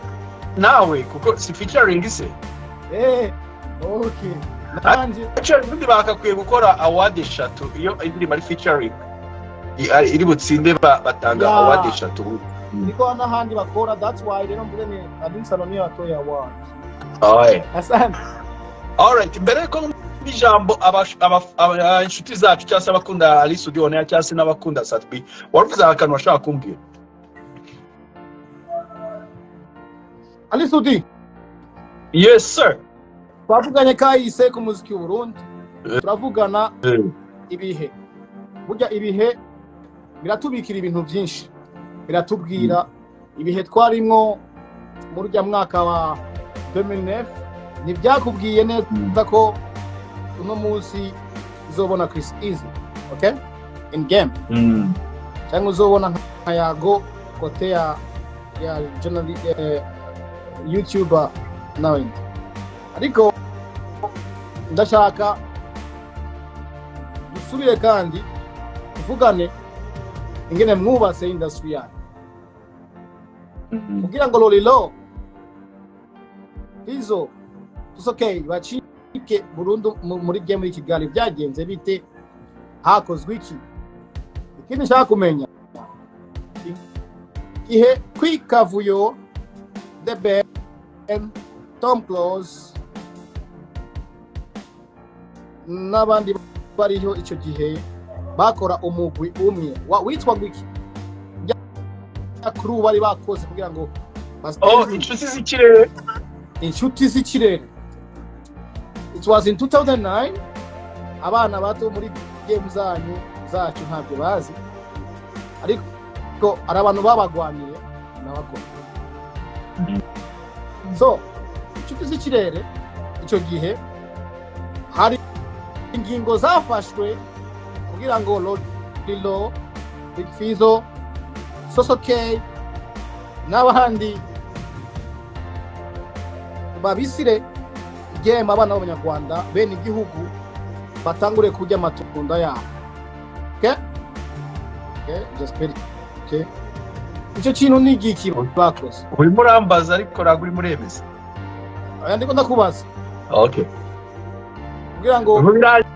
nawe kuko si featuring se? Okay, nanje Actually, ubundi bakakwiye gukora award eshatu. Iyo indirimbo ari featuring iri butsinde, batanga award eshatu. Niko n'ahandi bakora. That's why rero mvuze ni Alyn Sano niyo yatoye award. Aye. Asante. Alright, mbere yuko ijambo inshuti zacu cyangwa se abakunda Ally Soudy On Air cyangwa se n'abakunda Sat-B, waruvuze akantu washaka kumbwira. Ally Soudy. Yes sir. Twavuganye kahise ku muziki w'u Burundi, turavugana ibihe. Burya ibihe biratubikira ibintu byinshi, biratubwira ibihe twarimwo muri ujya mwaka wa 2009. Ntibyakubwiye neza ko uno munsi uzobona Chris Easy, okay, in game, cyangwa uzobona nka Yago kote ya journal, YouTuber n'abandi. Ariko ndashaka dusubire kandi tuvugane ingene mwubatse industry yanyu kugira ngo Lolilo, Izo, Tusokey bacike burundu muri game y'i Kigali. Byagenze bite? Hakozwe iki? Ikindi nshaka kumenya, ihe kwikavuyo The Ben, Tom Close n'abandi bariho icyo gihe bakora umugwi umwe witwa iki? Ya crew bari bakoze kugira ngo Oh, Inshuti z'Ikirere. Inshuti z'Ikirere. It was in 2009. Abana bato muri game zanyu zacu ntabyo bazi, ariko hari abantu babagwaniye n'abakora. So Inshuti z'Ikirere icyo gihe hari ingingo zafashwe kugira ngo Lolilo, Big Fizzo, Soso K n'abandi babisire game, abana b'Abanyarwanda bene igihugu batangure kurya amatunda yabo. Okay? Okay, j'espère Okay, icyo kintu ni igiki bakoze? Urimo urambaza ariko ntabwo urimo uremeza. Aya, ndiko ndakubaza. Okay. Kugira ngo Ubu birangiye,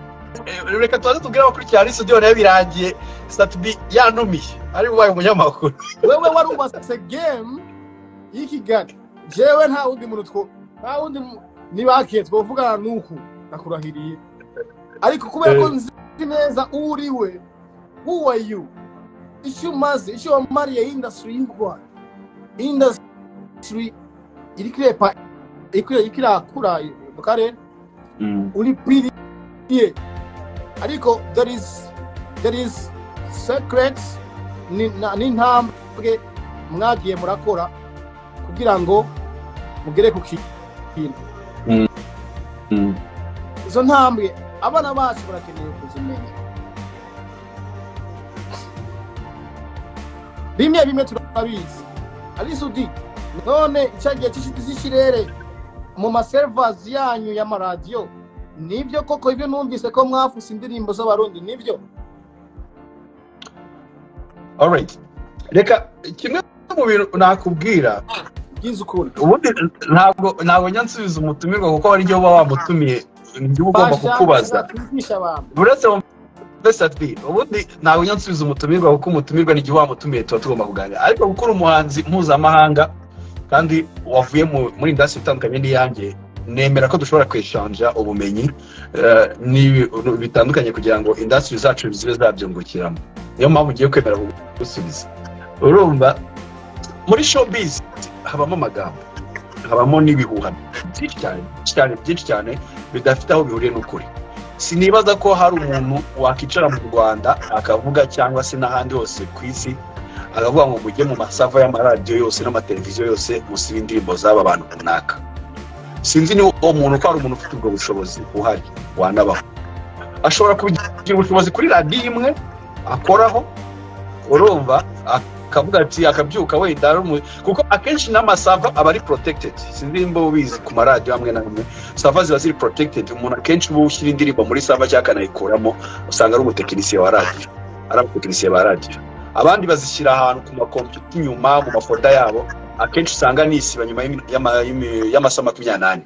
reka tubaze tubwire abakurikira Ally Soudy nayo birangiye Sat-B yanumiye ari ubaye umunyamakuru. Wewe warubatse game y'i Kigali, jewe nta wundi muntu two, nta wundi nibakiye twovugana nuku, ndakurahiriye. Ariko kubera ko nzi neza uwo uri we, who are you, icyo umaze, icyo wamariye industry y'u Rwanda, industry iriko irepa, iriko irakura mu karere, uri pilier. Ariko there is secrets n'intambwe mwagiye murakora kugira ngo mugere ku kintu. Izo ntambwe abana bacu barakeneye kuzimenya. Bimwe bimwe turabizi. Ally Soudy, none icyagiye cy'ikirere mu ma servers yanyu y'amaradiyo, nibyo koko ibyo numvise ko mwafuse indirimbo z'Abarundi, nibyo? Alright, reka kimwe mu bintu nakubwira. Byiza ukuri. Ubundi ntabwo njya nsubiza umutumirwa, kuko hari igihe uba wamutumiye, njye uba ugomba kukubaza. Twigisha abantu. Uretse Sat-B, ubundi ntabwo njya nsubiza umutumirwa, kuko umutumirwa n'igihe wamutumiye tuba tugomba kuganira. Ariko kuko uri umuhanzi mpuzamahanga kandi wavuye muri industry itandukanye n'iyanjye, nemera ko dushobora kweshanja ubumenyi n'ibintu bitandukanye kugira ngo industry zacu zibe zabyungukiramo. Niyo mpamvu ugiye kwemera kugusubiza. Urumva, muri showbiz habamo amagambo, habamo n'ibihuha byinshi cyane, byinshi cyane, byinshi cyane bidafite aho bihuriye n'ukuri. Sinibaza ko hari umuntu wakicara mu Rwanda akavuga, cyangwa se n'ahandi hose ku isi akavuga ngo mujye mu ma server y'amaradiyo yose n'amateleviziyo yose musibe indirimbo z'aba bantu runaka. Sinzi niba uwo muntu, ko hari umuntu ufite ubwo bushobozi uhari wanabaho. Ashobora kugira ubushobozi kuri radiyo imwe akoraho, urumva, akavuga ati, akabyuka wenda ari kuko akenshi n'ama server aba ari protected. Sinzi nimba ubizi, ku maradiyo amwe n'amwe server ziba ziri protected. Umuntu akenshi uba ushyira indirimbo muri server cyangwa akanayikuramo, usanga ari umutekinisiye wa radiyo, ari abatekinisiye ba radiyo. Abandi bazishyira ahantu ku makompiyuta inyuma mu ma folder yabo. Akenshi usanga nisiba nyuma y'amasaha 24,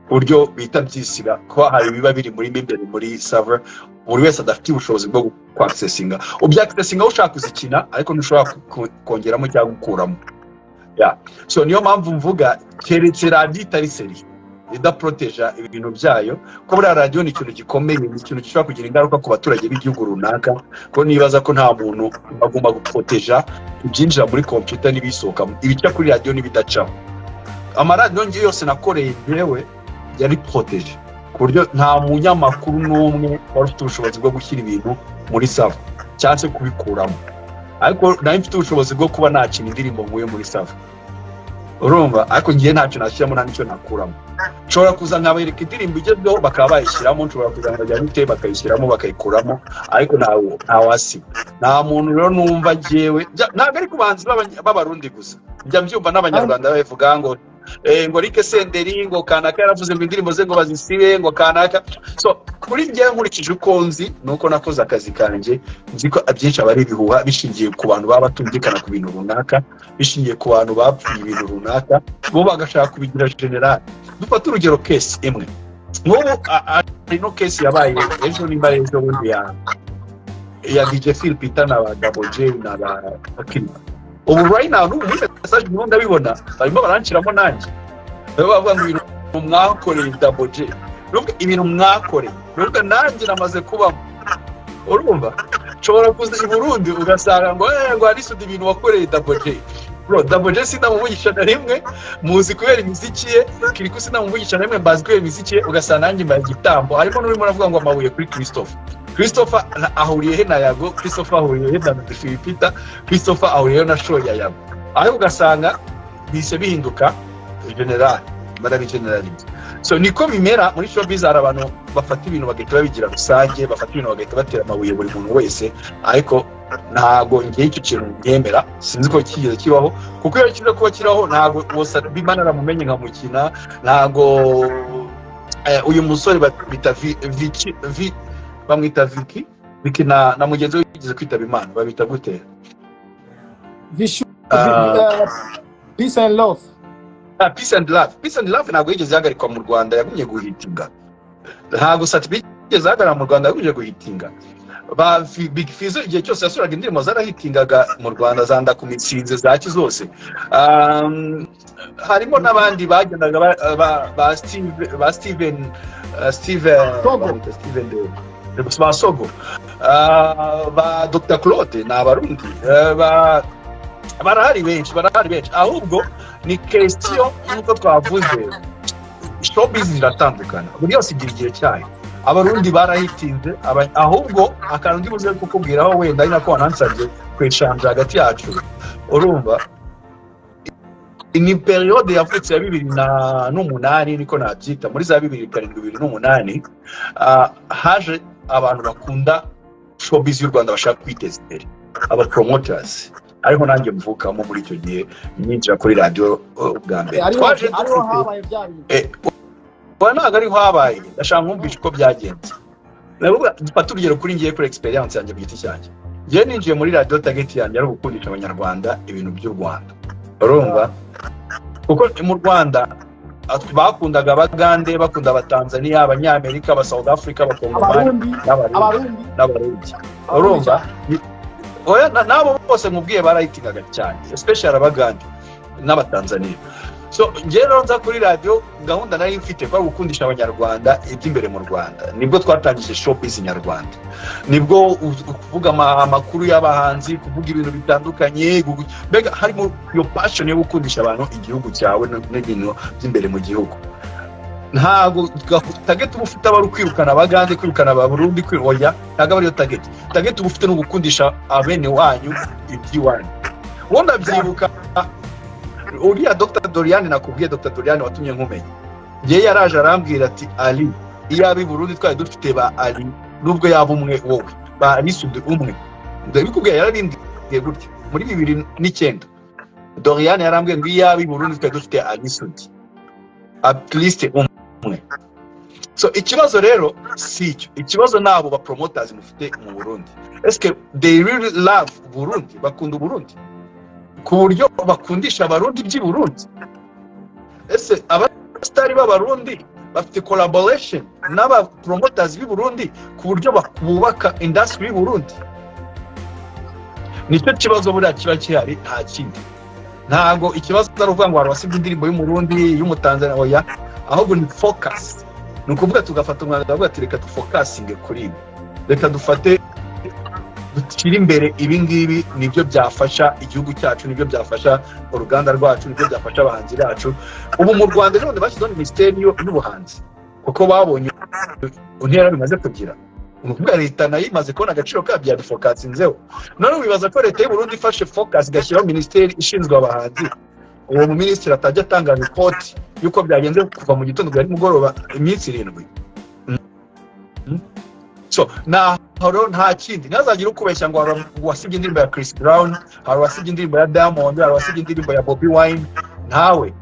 ku buryo bihita byisiba, kuba hari ibiba biri muri mo imbere muri server buri wese adafite ubushobozi bwo kwaccessinga. Ubyaccessinga ushaka kuzikina, ariko ntushobora kongeramo cyangwa gukuramo. Yeah. So niyo mpamvu mvuga, keretse radiyo itari sérieux, idaproteja ibintu byayo, ko buriya radiyo ni ikintu gikomeye, ni ikintu gishobora kugira ingaruka ku baturage b'igihugu runaka, ko nibaza ko nta muntu agomba guproteja ibyinjira muri kompiyuta n'ibisohokamo, ibica kuri radiyo n'ibidacaho. Amaradiyo ngiyo yose nakoreye njyewe yari protégé, ku buryo nta munyamakuru n'umwe wari ufite ubushobozi bwo gushyira ibintu muri server cyangwa se kubikuramo. Ariko nari mfite ubushobozi bwo kuba nakina indirimbo nkuye muri server, urumva, ariko ngiye ntacyo nashyiramo, nta n'icyo nakuramo. Nshobora kuza nkabereka indirimbo igezweho bakaba bayishyiramo, nshobora kuza nkajya gute bakayishyiramo, bakayikuramo, ariko ntawe ntawasiba, nta muntu. Rero numva njyewe ntabwo ari ku bahanzi b'Abarundi gusa, njya mbyumva n'Abanyarwanda babivuga ngo ngo Eric Senderi, ngo kanaka yaravuze ngo indirimbo ze ngo bazisibe, ngo kanaka. So kuri njyewe, nkurikije uko nzi nuko nakoze akazi kanjye, nzi ko abyinshi aba ari ibihuha bishingiye ku bantu baba batumvikana ku bintu runaka, bishingiye ku bantu bapfuye ibintu runaka, bo bagashaka kubigira general. Dufate urugero case imwe nk'ubu, hari no case yabaye ejo, nimba ari ejo bundi, ya DJ Phil Peter na ba Double J na ba Akima. Ubu right now, n'ubu muri message ndimo ndabibona, barimo baranshyiramo nanjye. Barimo bavuga ngo ibintu mwakoreye Double J, nubwo ibintu mwakoreye, nubwo nanjye namaze kubamo. Urumva, nshobora kuza i Burundi ugasanga ngo ngo Ally Soudy, ibintu wakoreye Double J. Bro, Double J sinamuvugisha na rimwe, muzi kubera imiziki ye. Kirikou sinamuvugisha na rimwe, mbazi kubera imiziki ye. Ugasanga nanjye mbaye igitambo. Harimo n'urimo aravuga ngo amabuye kuri Christopher. Christopher ahuriye he na Yago? Christopher ahuriye he na Philipita? Christopher ahuriye he na show ya Yago? Ariko ugasanga bise bihinduka general, barabigeneraliza. So niko bimera muri showbiz. Hari abantu bafata ibintu bagahita babigira rusange, bafata ibintu bagahita batera amabuye buri muntu wese. Ariko ntabwo ngiye icyo kintu nyemera, sinzi ko kigeze kibaho, kuko iyo kiza kuba kiraho ntabwo bima naramumenye nkamukina. Ntabwo uyu musore bita Viki, bamwita Viki, Viki na mugenzi we wigeze kwitaba Imana, babita gute? Vishu, Peace and Love. Peace and Love. Peace and Love ntabwo yigeze ihagarikwa mu Rwanda, yagumye guhitinga. Ntabwo Sat-B yigeze ahagarara mu Rwanda, yagumye guhitinga. Ba Big Fizzo igihe cyose yasuraga indirimbo zarahitingaga mu Rwanda, za Ndakumitsinze, zaki zose. Harimo n'abandi bagendaga ba Steve, ba Steven, Steven Sogo. Bamwita Steven ba Sogo, ba Dr Claude ni Abarundi. Ba barahari benshi, barahari benshi. Ahubwo ni question nk'uko twavuze, showbiz ziratandukana, buri yose igira igihe cyayo. Abarundi barahitinze. Ahubwo akantu ndi buze kukubwiraho wenda ari nako wanansabye kweshanja hagati yacu, urumva ni période yavutse ya 2008, niko nabyita, muri za 2007, 2008, haje abantu bakunda showbiz y'u Rwanda, bashaka kwiteza imbere, aba promoters, ariho nanjye mvukamo muri icyo gihe ninjira kuri radiyo bwa mbere. Ariho Twaje ariho dufite habaye bya bintu. Oya, ntabwo ariho habaye. Ndashaka nkumvisha uko byagenze. Ndavuga, dufate urugero kuri ngiye kuri experience yanjye ku giti cyanjye. Njyewe ninjiye muri radiyo, target yanjye ari ugukundisha Abanyarwanda ibintu by'u Rwanda, urumva, kuko mu Rwanda bakundaga Abagande, bakunda Abatanzaniya, Abanyamerika, aba South Africa, Abakongomani Abarundi. n'Abarundi. Abarundi. N'Abarundi, urumva. Oya, n'abo bose nkubwiye barayitingaga cyane, especially Abagande n'Abatanzaniya. So njyewe rero nza kuri radiyo, gahunda nari mfite kwari gukundisha Abanyarwanda iby'imbere mu Rwanda. Nibwo twatangije Showbiz Nyarwanda, nibwo kuvuga amakuru y'abahanzi, kuvuga ibintu bitandukanye, mbega harimo iyo passion yo gukundisha abantu igihugu cyawe n'ibintu by'imbere mu gihugu. Ntabwo target uba ufite aba ari ukwirukana Abagande, kwirukana Abarundi, oya, ntabwo aba ariyo target. Target uba ufite ni ugukundisha abene wanyu iby'iwanyu. Ubundi ndabyibuka uriya Dr Doriane nakubwiye, Dr Doriane watumye nkumenya, ngewe yaraje arambwira ati: "Ali, iyaba i Burundi twari dufite ba Ali, nubwo yaba umwe, wowe ba Ali Sudi umwe." Ndabikubwiye, yarabimbwiye gutya muri 2009. Doriane yarambwiye ngo iyaba i Burundi twari dufite Ali Sudi, at least umwe. So ikibazo rero si icyo, ikibazo ni abo ba promoters mufite mu Burundi. Eske they really love Burundi? Bakunda Burundi ku buryo bakundisha Abarundi by'i Burundi? Ese abasitari b'Abarundi bafite collaboration n'aba promoters b'i Burundi ku buryo bubaka industry y'u Burundi? Nicyo kibazo buriya kiba gihari, nta kindi. Ntabwo ikibazo ari ukuvuga ngo hari uwasibye indirimbo y'Umurundi, y'Umutanzania, oya. Ahubwo ni focus, ni ukuvuga tugafata umwanzuro tukavuga ati: "Reka dufokasinge kuri ibi, reka dufate dushyire imbere ibi ngibi, nibyo byafasha igihugu cyacu, nibyo byafasha uruganda rwacu, nibyo byafasha abahanzi bacu." Ubu mu Rwanda none bashyizeho minisiteri y'ubuhanzi kuko babonye intera bimaze kugira. Ni ukuvuga leta nayo imaze kubona agaciro kabyo, yadufokasinzeho. None wibaza ko leta y'u Burundi ifashe focus igashyiraho minisiteri ishinzwe abahanzi, uwo muminisitiri atajya atanga ripoti y'uko byagenze kuva mu gitondo kugera nimugoroba iminsi 7? So naho rero nta kindi. Ntihazagire ukubeshya ngo hari uwasibye indirimbo ya Chris Brown, hari uwasibye indirimbo ya Diamond, hari uwasibye indirimbo ya Bobi Wine. Ntawe.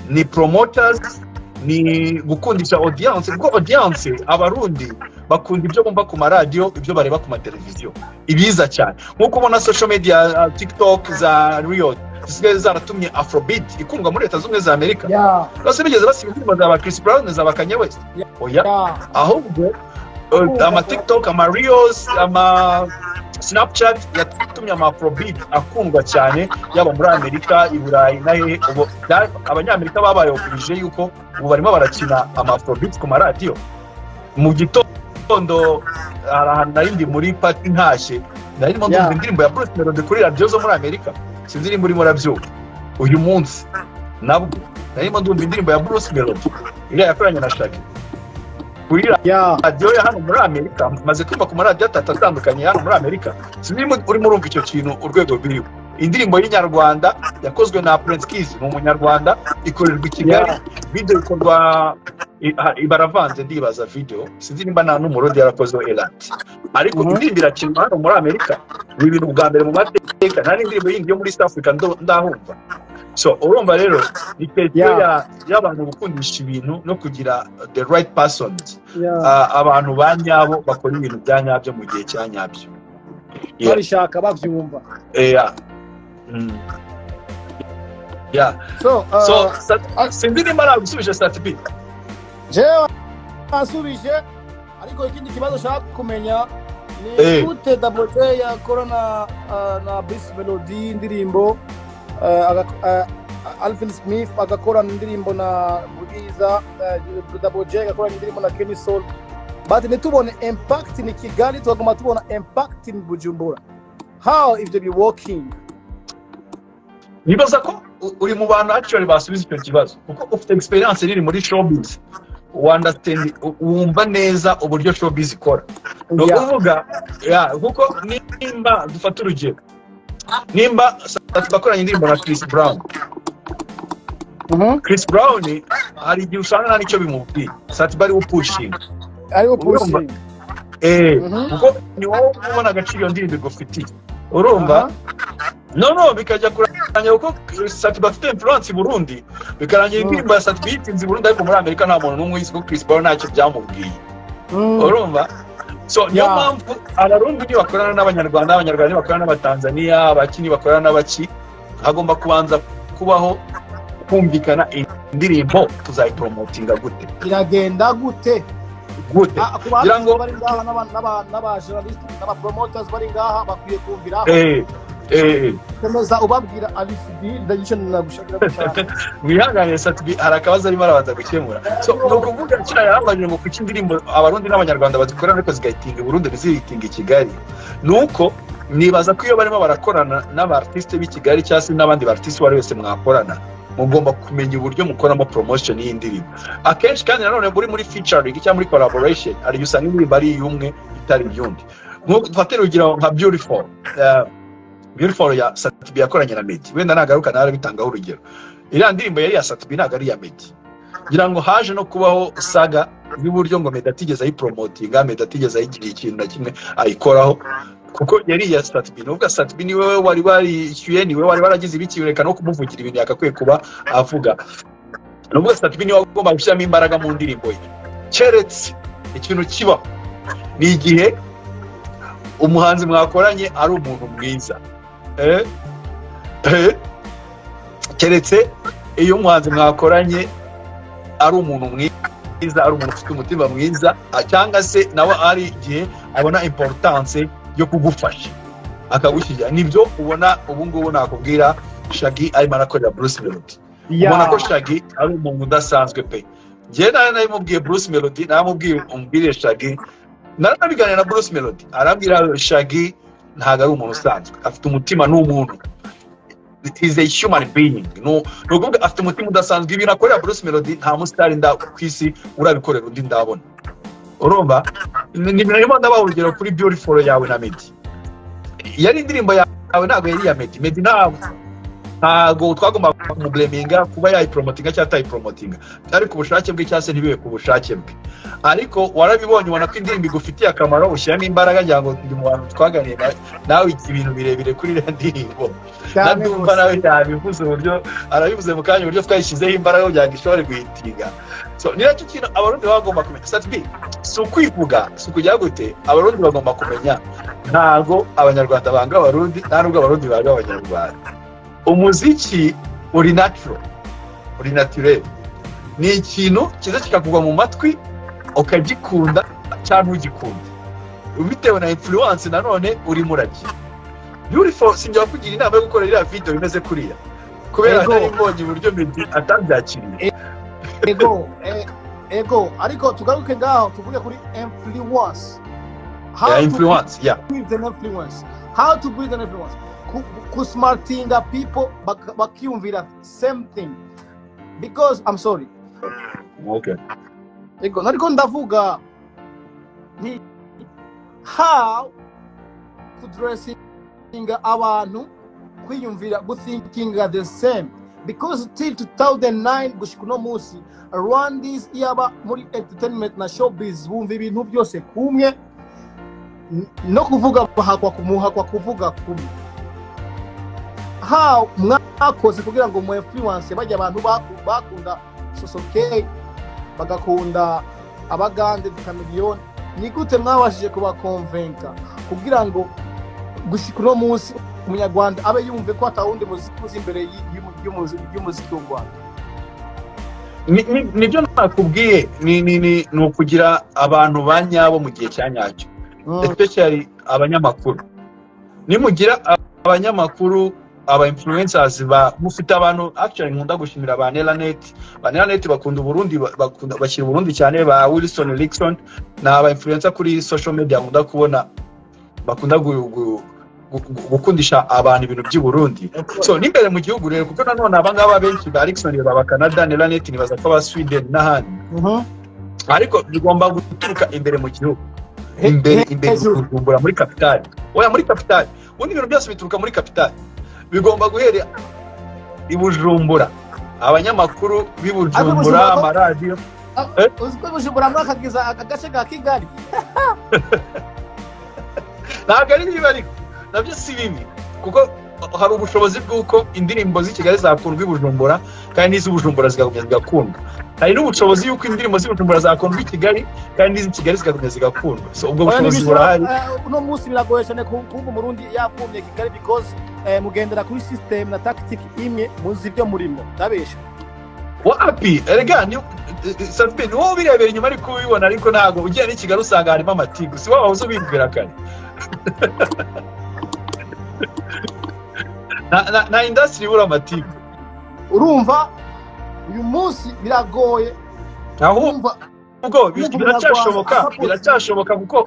Ni promoters, ni gukundisha audience, kuko audience Abarundi bakunda ibyo bumva ku maradiyo, ibyo bareba ku mateleviziyo, ibiza cyane. Nk'uko ubona social media, TikTok, za reels zisigaye zaratumye Afrobeat ikundwa muri Leta Zunze Ubumwe za Amerika. Bose bigeze basiba indirimbo za ba Chris Brown, za ba Kanye West? Oya. Ahubwo ama TikTok, ama reels, ama Snapchat yatumye ama Afrobeat akundwa cyane, yaba muri Amerika, i Burayi na hehe. Ubu Abanyamerika babaye obligé yuko ubu barimo barakina ama Afrobeat ku maradiyo mu gitondo. Hari ahantu nari ndi muri party, ntashye, nari ndimo ndumva indirimbo ya Bruce Melody kuri radiyo zo muri Amerika. Sinzi nimba urimo urabyumva. Uyu munsi nabwo narimo ndumva indirimbo ya Bruce Melody, iriya yakoranye na Shaggy, kuri radiyo ya hano muri Amerika. Maze kumva ku maradiyo atatu atandukanye hano muri Amerika. Sinzi nimba urimo urumva icyo kintu urwego rwiriho. Indirimbo y'Inyarwanda yakozwe na Prince Kizi, ni Umunyarwanda, ikorerwa i Kigali, video ikorwa baravanze, ndibaza video sinzi nimba nta n'Umurundi yarakozeho elati, ariko indirimbo irakinwa hano muri Amerika. Ni ibintu bwa mbere mu mateka, nta n'indirimbo yindi yo muri East Africa ndahumva. So urumva rero ni question y'abantu gukundisha ibintu no kugira the right persons, abantu ba nyabo bakora ibintu bya nyabyo mu gihe cya nyabyo. Babishaka, bavyumva. Yeah. Yeah. So, So sinzi nimba nagusubije, Sat-B. Jewe ansubije, ariko ikindi kibazo nshaka kumenya ni gute Double J yakora na Bruce Melody indirimbo, Alvin Smith agakora indirimbo na Bwiza, Double J agakora indirimbo na Kenny Sol, but ntitubone impact ni Kigali, tukaguma tubona impact ni Bujumbura. How ivyo be working? Nibaza ko uri mu bantu actually basubiza icyo kibazo, kuko ufite experience riri muri showbiz, understand, wumva neza uburyo showbiz ikora. Ni ukuvuga, yeah, kuko nimba dufata urugero, nimba bakoranye indirimbo na Chris Brown, Chris Brown hari igihe usanga nta n'icyo bimubwiye, Sat-B ari we upushinga. Ariwo Urumva? pushing. Kuko ni wowe ubona agaciro iyo ndirimbo igufitiye, urumva? No bikajya kurangira, kuko Sat-B afite influence i Burundi, bikarangira indirimbo ya Sat-B yitinze i Burundi, ariko muri Amerika nta muntu n'umwe uyizi, kuko Chris Brown ntacyo byamubwiye. Urumva? So niyo mpamvu Abarundi nibakorana n'Abanyarwanda, Abanyarwanda nibakorana n'Abatanzaniya, Abaki nibakorana n'abaki, hagomba kubanza kubaho kumvikana: indirimbo tuzayipromotinga gute? Iragenda gute? Gute? Ah, ku Ngira ngo- bari ngaha n'aba journalist n'aba promoters bari ngaha bakwiye kumviraho. Komeza ubabwira, Alifidi, ndagice nagushakira cyane. Mwihangane, Sat-B hari akabazo arimo arabanza gukemura. So ni ukuvuga, kiriya yarambajije ngo kuki indirimbo Abarundi n'Abanyarwanda bazikorana ariko zigahitinga i Burundi, ntizihitinga i Kigali, ni uko nibaza ko iyo barimo barakorana n'aba artiste b'i Kigali cyangwa se n'abandi ba artiste uwo ari wese mwakorana, mugomba kumenya uburyo mukoramo promotion y'indirimbo. Akenshi kandi nanone muri featuring cyangwa muri collaboration, hari igihe usanga indirimbo ari iy'umwe itari iy'undi. Nk'uko dufate urugero nka Beautiful, Beautiful ya Sat-B yakoranye na Meddy, wenda nagaruka nawe arabitangaho urugero. Iriya ndirimbo yari iya Sat-B, ntabwo ari iya Meddy. Ngira ngo haje no kubaho saga y'uburyo ngo Meddy atigeze ayipromotinga, Meddy atigeze ayigira ikintu na kimwe ayikoraho, kuko yari iya Sat-B. Nuvuga Sat-B niwe wari warishyuye, niwe wari waragize ibiki, reka no kumuvugira ibintu yakakwiye kuba avuga. Nuvuga Sat-B niwe wagomba gushyiramo imbaraga mu ndirimbo ye. Keretse ikintu kibaho ni igihe umuhanzi mwakoranye ari umuntu mwiza. Keretse iyo umuhanzi mwakoranye ari umuntu mwiza, ari umuntu ufite umutima mwiza, cyangwa se nawe ari igihe abona importance yo kugufasha akagushyigikira. Nibyo ubona ubu ngubu nakubwira Shaggy arimo arakorera Bruce Melody. Ubona ko Shaggy ari umuntu udasanzwe pe. Njyewe nawe nabimubwiye Bruce Melody, naramubwiye umbwire Shaggy, naranabiganira na Bruce Melody, arambwira Shaggy ntabwo ari umuntu usanzwe, afite umutima, ni umuntu, is a human being. Ni ukuvuga afite umutima udasanzwe. Ibintu akorera Bruce Melody nta musitari nda ku isi urabikorera undi ndabona. Urumva, ni narimo ndabaha urugero kuri Beautiful yawe na Meddy. Yari indirimbo yawe, ntabwo yari iya Meddy. Meddy ntabwo twagomba kumubleminga kuba yayipromotinga cyangwa atayipromotinga, ariko ubushake bwe cyangwa se ntibibe ku bushake bwe, ariko warabibonye, ubona ko indirimbo igufitiye akamaro, ushyiramo imbaraga. Ngira ngo ndi mu bantu twaganiriye nawe ibintu birebire kuri iriya ndirimbo. Cyane. Ndumva nawe yabivuze, uburyo arabivuze mu kanya, uburyo twayishyizeho imbaraga kugira ngo ishobore guhitinga. So ni nacyo kintu Abarundi baba bagomba kumenya. Sat-B, si ukwivuga, si ukujya gute, Abarundi bagomba kumenya ntabwo Abanyarwanda banga Abarundi, nta nubwo Abarundi banga Abanyarwanda. Umuziki uri natural, uri naturel, ni ikintu kiza kikakugwa mu matwi ukagikunda cyangwa ntugikunda bitewe na influence nanone urimo uragira. Beautiful, sinjya kugira inama yo gukora iriya video imeze kuriya, kubera Ego. nari mbonye uburyo Meddy atabyakiriye. Ego, ariko tugaruke ngaho tuvuge kuri influence. How Ya to influence, ya. build an influence, how to build an influence, kusmartinga people bakiyumvira same thing, because I'm sorry. Okay. Ego, nariko ndavuga ni how kudressinga abantu kwiyumvira, guthinkinga the same, because till 2009 gushika uno munsi, Rwandese yaba muri entertainment na showbiz bumva ibintu byose kumwe, no kuvuga bahakwa kumuhakwa kuvuga kumwe. How mwakoze kugira ngo mu influence bajya abantu bakunda Sosokei, bagakunda Abagande Chameleone, ni gute mwabashije kubakonvenka kugira ngo gushika uno munsi Umunyarwanda abe yumve ko atawundi muziki uzi imbere y'umuziki w'u Rwanda. Nibyo nakubwiye, ni ukugira abantu ba nyabo mu gihe cya nyacyo, especially abanyamakuru. Nimugira abanyamakuru, aba influencers, ba mufite abantu, actually nkunda gushimira ba Nelanet. Ba Nelanet bakunda Burundi, bakunda, bashyira Burundi cyane. Ba Wilson Rickson ni aba influencer kuri social media nkunda kubona bakunda gukundisha abantu ibintu by'i Burundi. So n'imbere mu gihugu rero, kuko nanone aba ngaba benshi ba Rickson baba Canada, Nelanet nibaza ko aba Sweden n'ahandi, ariko bigomba guturuka imbere mu gihugu, imbere imbere Hejuru. Bujumbura, muri capitale. Oya, muri capitale. Ubundi ibintu byose bituruka muri capitale, bigomba guhera i Bujumbura, abanyamakuru b'i Bujumbura, Bujumbura amaradiyo. Uzi ko Bujumbura mwakagiza aka gace ka Kigali? Ntabwo ari bibi, ariko nabyo si bibi, kuko hari ubushobozi bw'uko indirimbo z'i Kigali zakundwa i Bujumbura, kandi n'iz'i Bujumbura zikagumya zigakundwa. Hari n'ubushobozi y'uko indirimbo z'i Bujumbura zakundwa i Kigali, kandi n'iz'i Kigali zikagumya zigakundwa. So ubwo Oya, bushobozi ntibishobora. burahari. Uno munsi biragoye cyane kumva Umurundi yakumye Kigali, because mugendera kuri system na tactic imwe, muzi ibyo murimo, ndabesha? Wapi, erega ni Safi, ni wowe ubirebera inyuma ariko ubibona, ariko ntabwo ugiye n'i Kigali usanga harimo amatiku. Si wowe wahoze ubibwira kare? Na industry ibura amatiku. Urumva uyu munsi biragoye ahubwo kumva ubwo kumva biracyashoboka. Umunyarwanda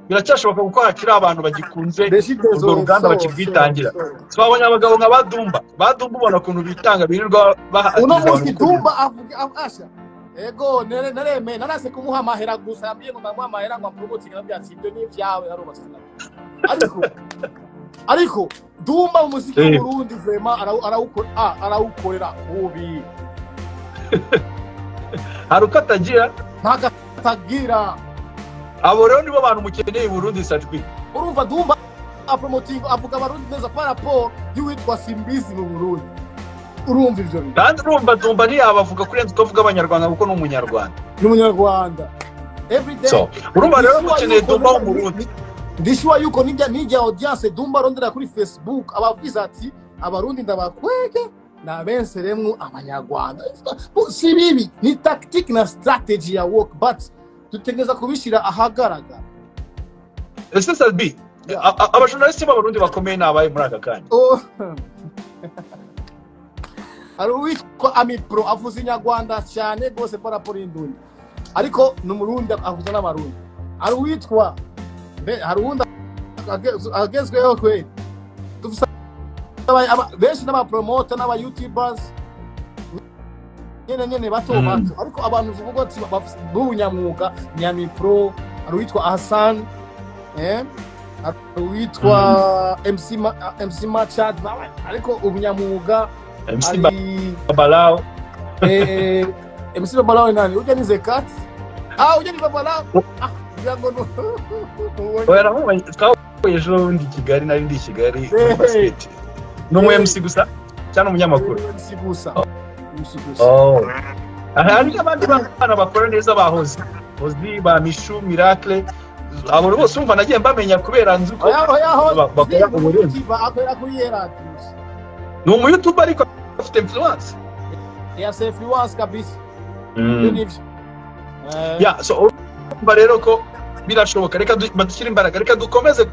Biracyashoboka kuko hakiri abantu bagikunze urwo ruganda, bakirwitangira. Twabonye abagabo nka Badumba. Badumba ubona ukuntu bitanga, birirwa bahatiza Uno abantu munsi gukora. Dumba avuga asha ego naremeye, narase kumuha amahera gusa. Yambwiye ngo ndamuha amahera ngo ampromotinge, nabwiye ati ibyo ni ibyawe, narubatse. Ariko Dumba mu muziki w'Uburundi vraiment arawukorera kubi. Hari uko atagira. Ntago atagira. Abo rero nibo bantu mukeneye i Burundi, Sajwi. Urumva Dumba apromoting, avuga Abarundi neza par rapport y'uwitwa Simbizi mu Burundi. Urumva ivyo bintu? Kandi urumva Dumba ntiyabavuga kurenza uko avuga Abanyarwanda, kuko ni Umunyarwanda. Ni Umunyarwanda everyday. So urumva rero Ndishuwa mukeneye yuko Dumba w'Umurundi. Ndishuwa yuko nijya audience Dumba arondera kuri Facebook, abavuze ati Abarundi ndabakwege nabenseremwo Abanyarwanda. Bo, si bibi, ni tactique na strategy ya work, but dutegereza kubishira ahagaragara. Ese Sabi, abajournaliste b'Abarundi bakomeye ni abahe muri aka kanya? Oh. Hari uwitwa Amipro, avuza Inyarwanda cyane rwose par rapport y'Indundi, ariko ni Umurundi, avuza n'Abarundi. Hari uwitwa hari uwundi agezweho kweli. Dufise benshi n'abapromoter n'aba youtubers nyene bato bato, ariko abantu uvuga ati b'ubunyamwuga ni Amipro. Hari uwitwa Hassan, hari uwitwa MC MC Machad nawe, ariko ubunyamwuga MC hari Babalao. MC Babalao ni nani? Ujya ni Zekat? Ah, ujya ni Babalao. Ah, kugira ngo Oya, namubonye, twahuye ejo bundi i Kigali, nari ndi i Kigali muri basket. Ni umu MC gusa cyangwa umunyamakuru? MC gusa. MC gusa. Oh. Hari n'abandi bana bakora neza, ba Hozi Hozi, ba Mishu Miracle, abo bose urumva nagiye mbamenya kubera nzi ko Oya, oya, ho. bakora uburundi. Akorera kuri Yeradi. Ni umuyoutuber, ariko afite influence. Ya se influence kabisa. Ibyo nivyo. Ya, so urumva rero ko birashoboka. Reka badushyire imbaraga, reka dukomeze.